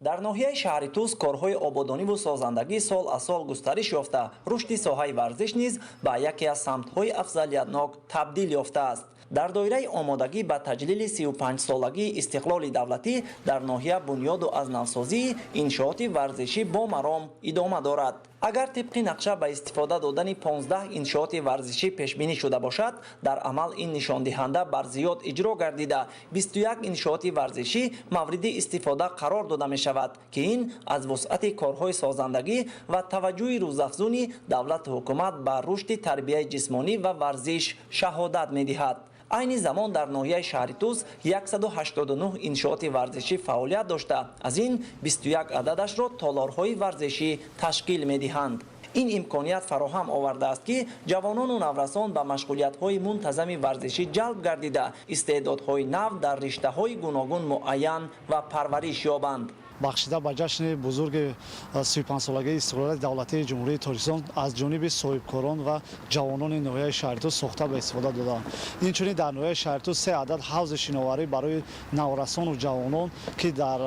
Дар ноҳияи шаҳри Тӯс корҳои ободониву созандагӣ сол аз сол густариш ёфта, рушди соҳаи варзиш низ ба яке аз самтҳои афзалиятнок табдил ёфтааст. Дар доираи омодагӣ ба таҷлили 35-солагии истиқлоли давлатӣ дар ноҳия бунёду аз навсозии иншооти варзишӣ бо маром идома дорад. Агар тибқи нақша ба истифода додани 15 иншооти варзишӣ пешбинӣ шуда бошад, дар амал ин нишондиҳанда бар зиёд иҷро гардида, 21 иншооти варзишӣ мавриди истифода қарор дода мешавад, ки ин аз вусъати корҳои созандагӣ ва таваҷҷӯҳи рӯзафзуни давлату ҳукумат ба рушди тарбияи ҷисмонӣ ва варзиш шаҳодат медиҳад. Айни замон дар ноҳияи шаҳри Тӯс 189 иншооти варзишӣ фаъолият дошта, аз ин 21 ададашро толорҳои варзишӣ ташкил медиҳанд. Ин имконият фароҳам овардааст, ки ҷавонону наврасон ба машғулиятҳои мунтазами варзишӣ ҷалб гардида, истеъдодҳои нав дар риштаҳои гуногун муайян ва парвариш ёбанд. Бахшида ба ҷашни бузурги 35-солагии истиқлолияти давлатии Ҷумҳурии Тоҷикистон аз ҷониби соҳибкорон ва ҷавонони ноҳияи шаҳри Тӯс сохта ба истифода доданд. Инчунин дар ноҳияи шаҳри Тӯс 3 адад ҳавзи шиноварӣ барои наврасону ҷавонон, ки дар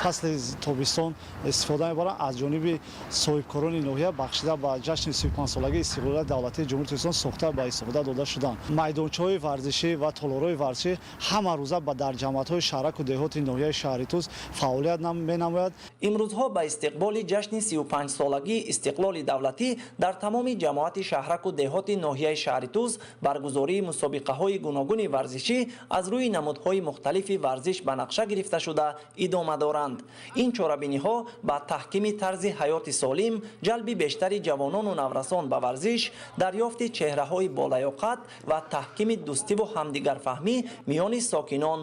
фасли тобистон истифода мебаранд, аз ҷониби соҳибкорони ноҳия бахшида ба ҷашни 35-солагии истиқлолияти давлатии Ҷумҳурии Тоҷикистон сохта ба истифода дода шуданд. Майдончаҳои варзишӣ ва толорҳои варзишӣ ҳамарӯза дар ҷамоатҳои шаҳраку деҳоти ноҳияи шаҳри Тӯс фаъолият менамояд. Имрӯзҳо ба истиқболи ҷашни 35-солагии истиқлоли давлатӣ дар тамоми ҷамоати шаҳраку деҳоти ноҳияи шаҳри Тӯс баргузории мусобиқаҳои гуногуни варзишӣ аз рӯи намудҳои мухталифи варзиш ба нақша гирифта шуда идома доранд. Ин чорабиниҳо ба таҳкими тарзи ҳаёти солим, ҷалби бештари ҷавонону наврасон ба варзиш, дарёфти чеҳраҳои болаёқат ва таҳкими дӯстиву ҳамдигарфаҳмӣ миёни сокинон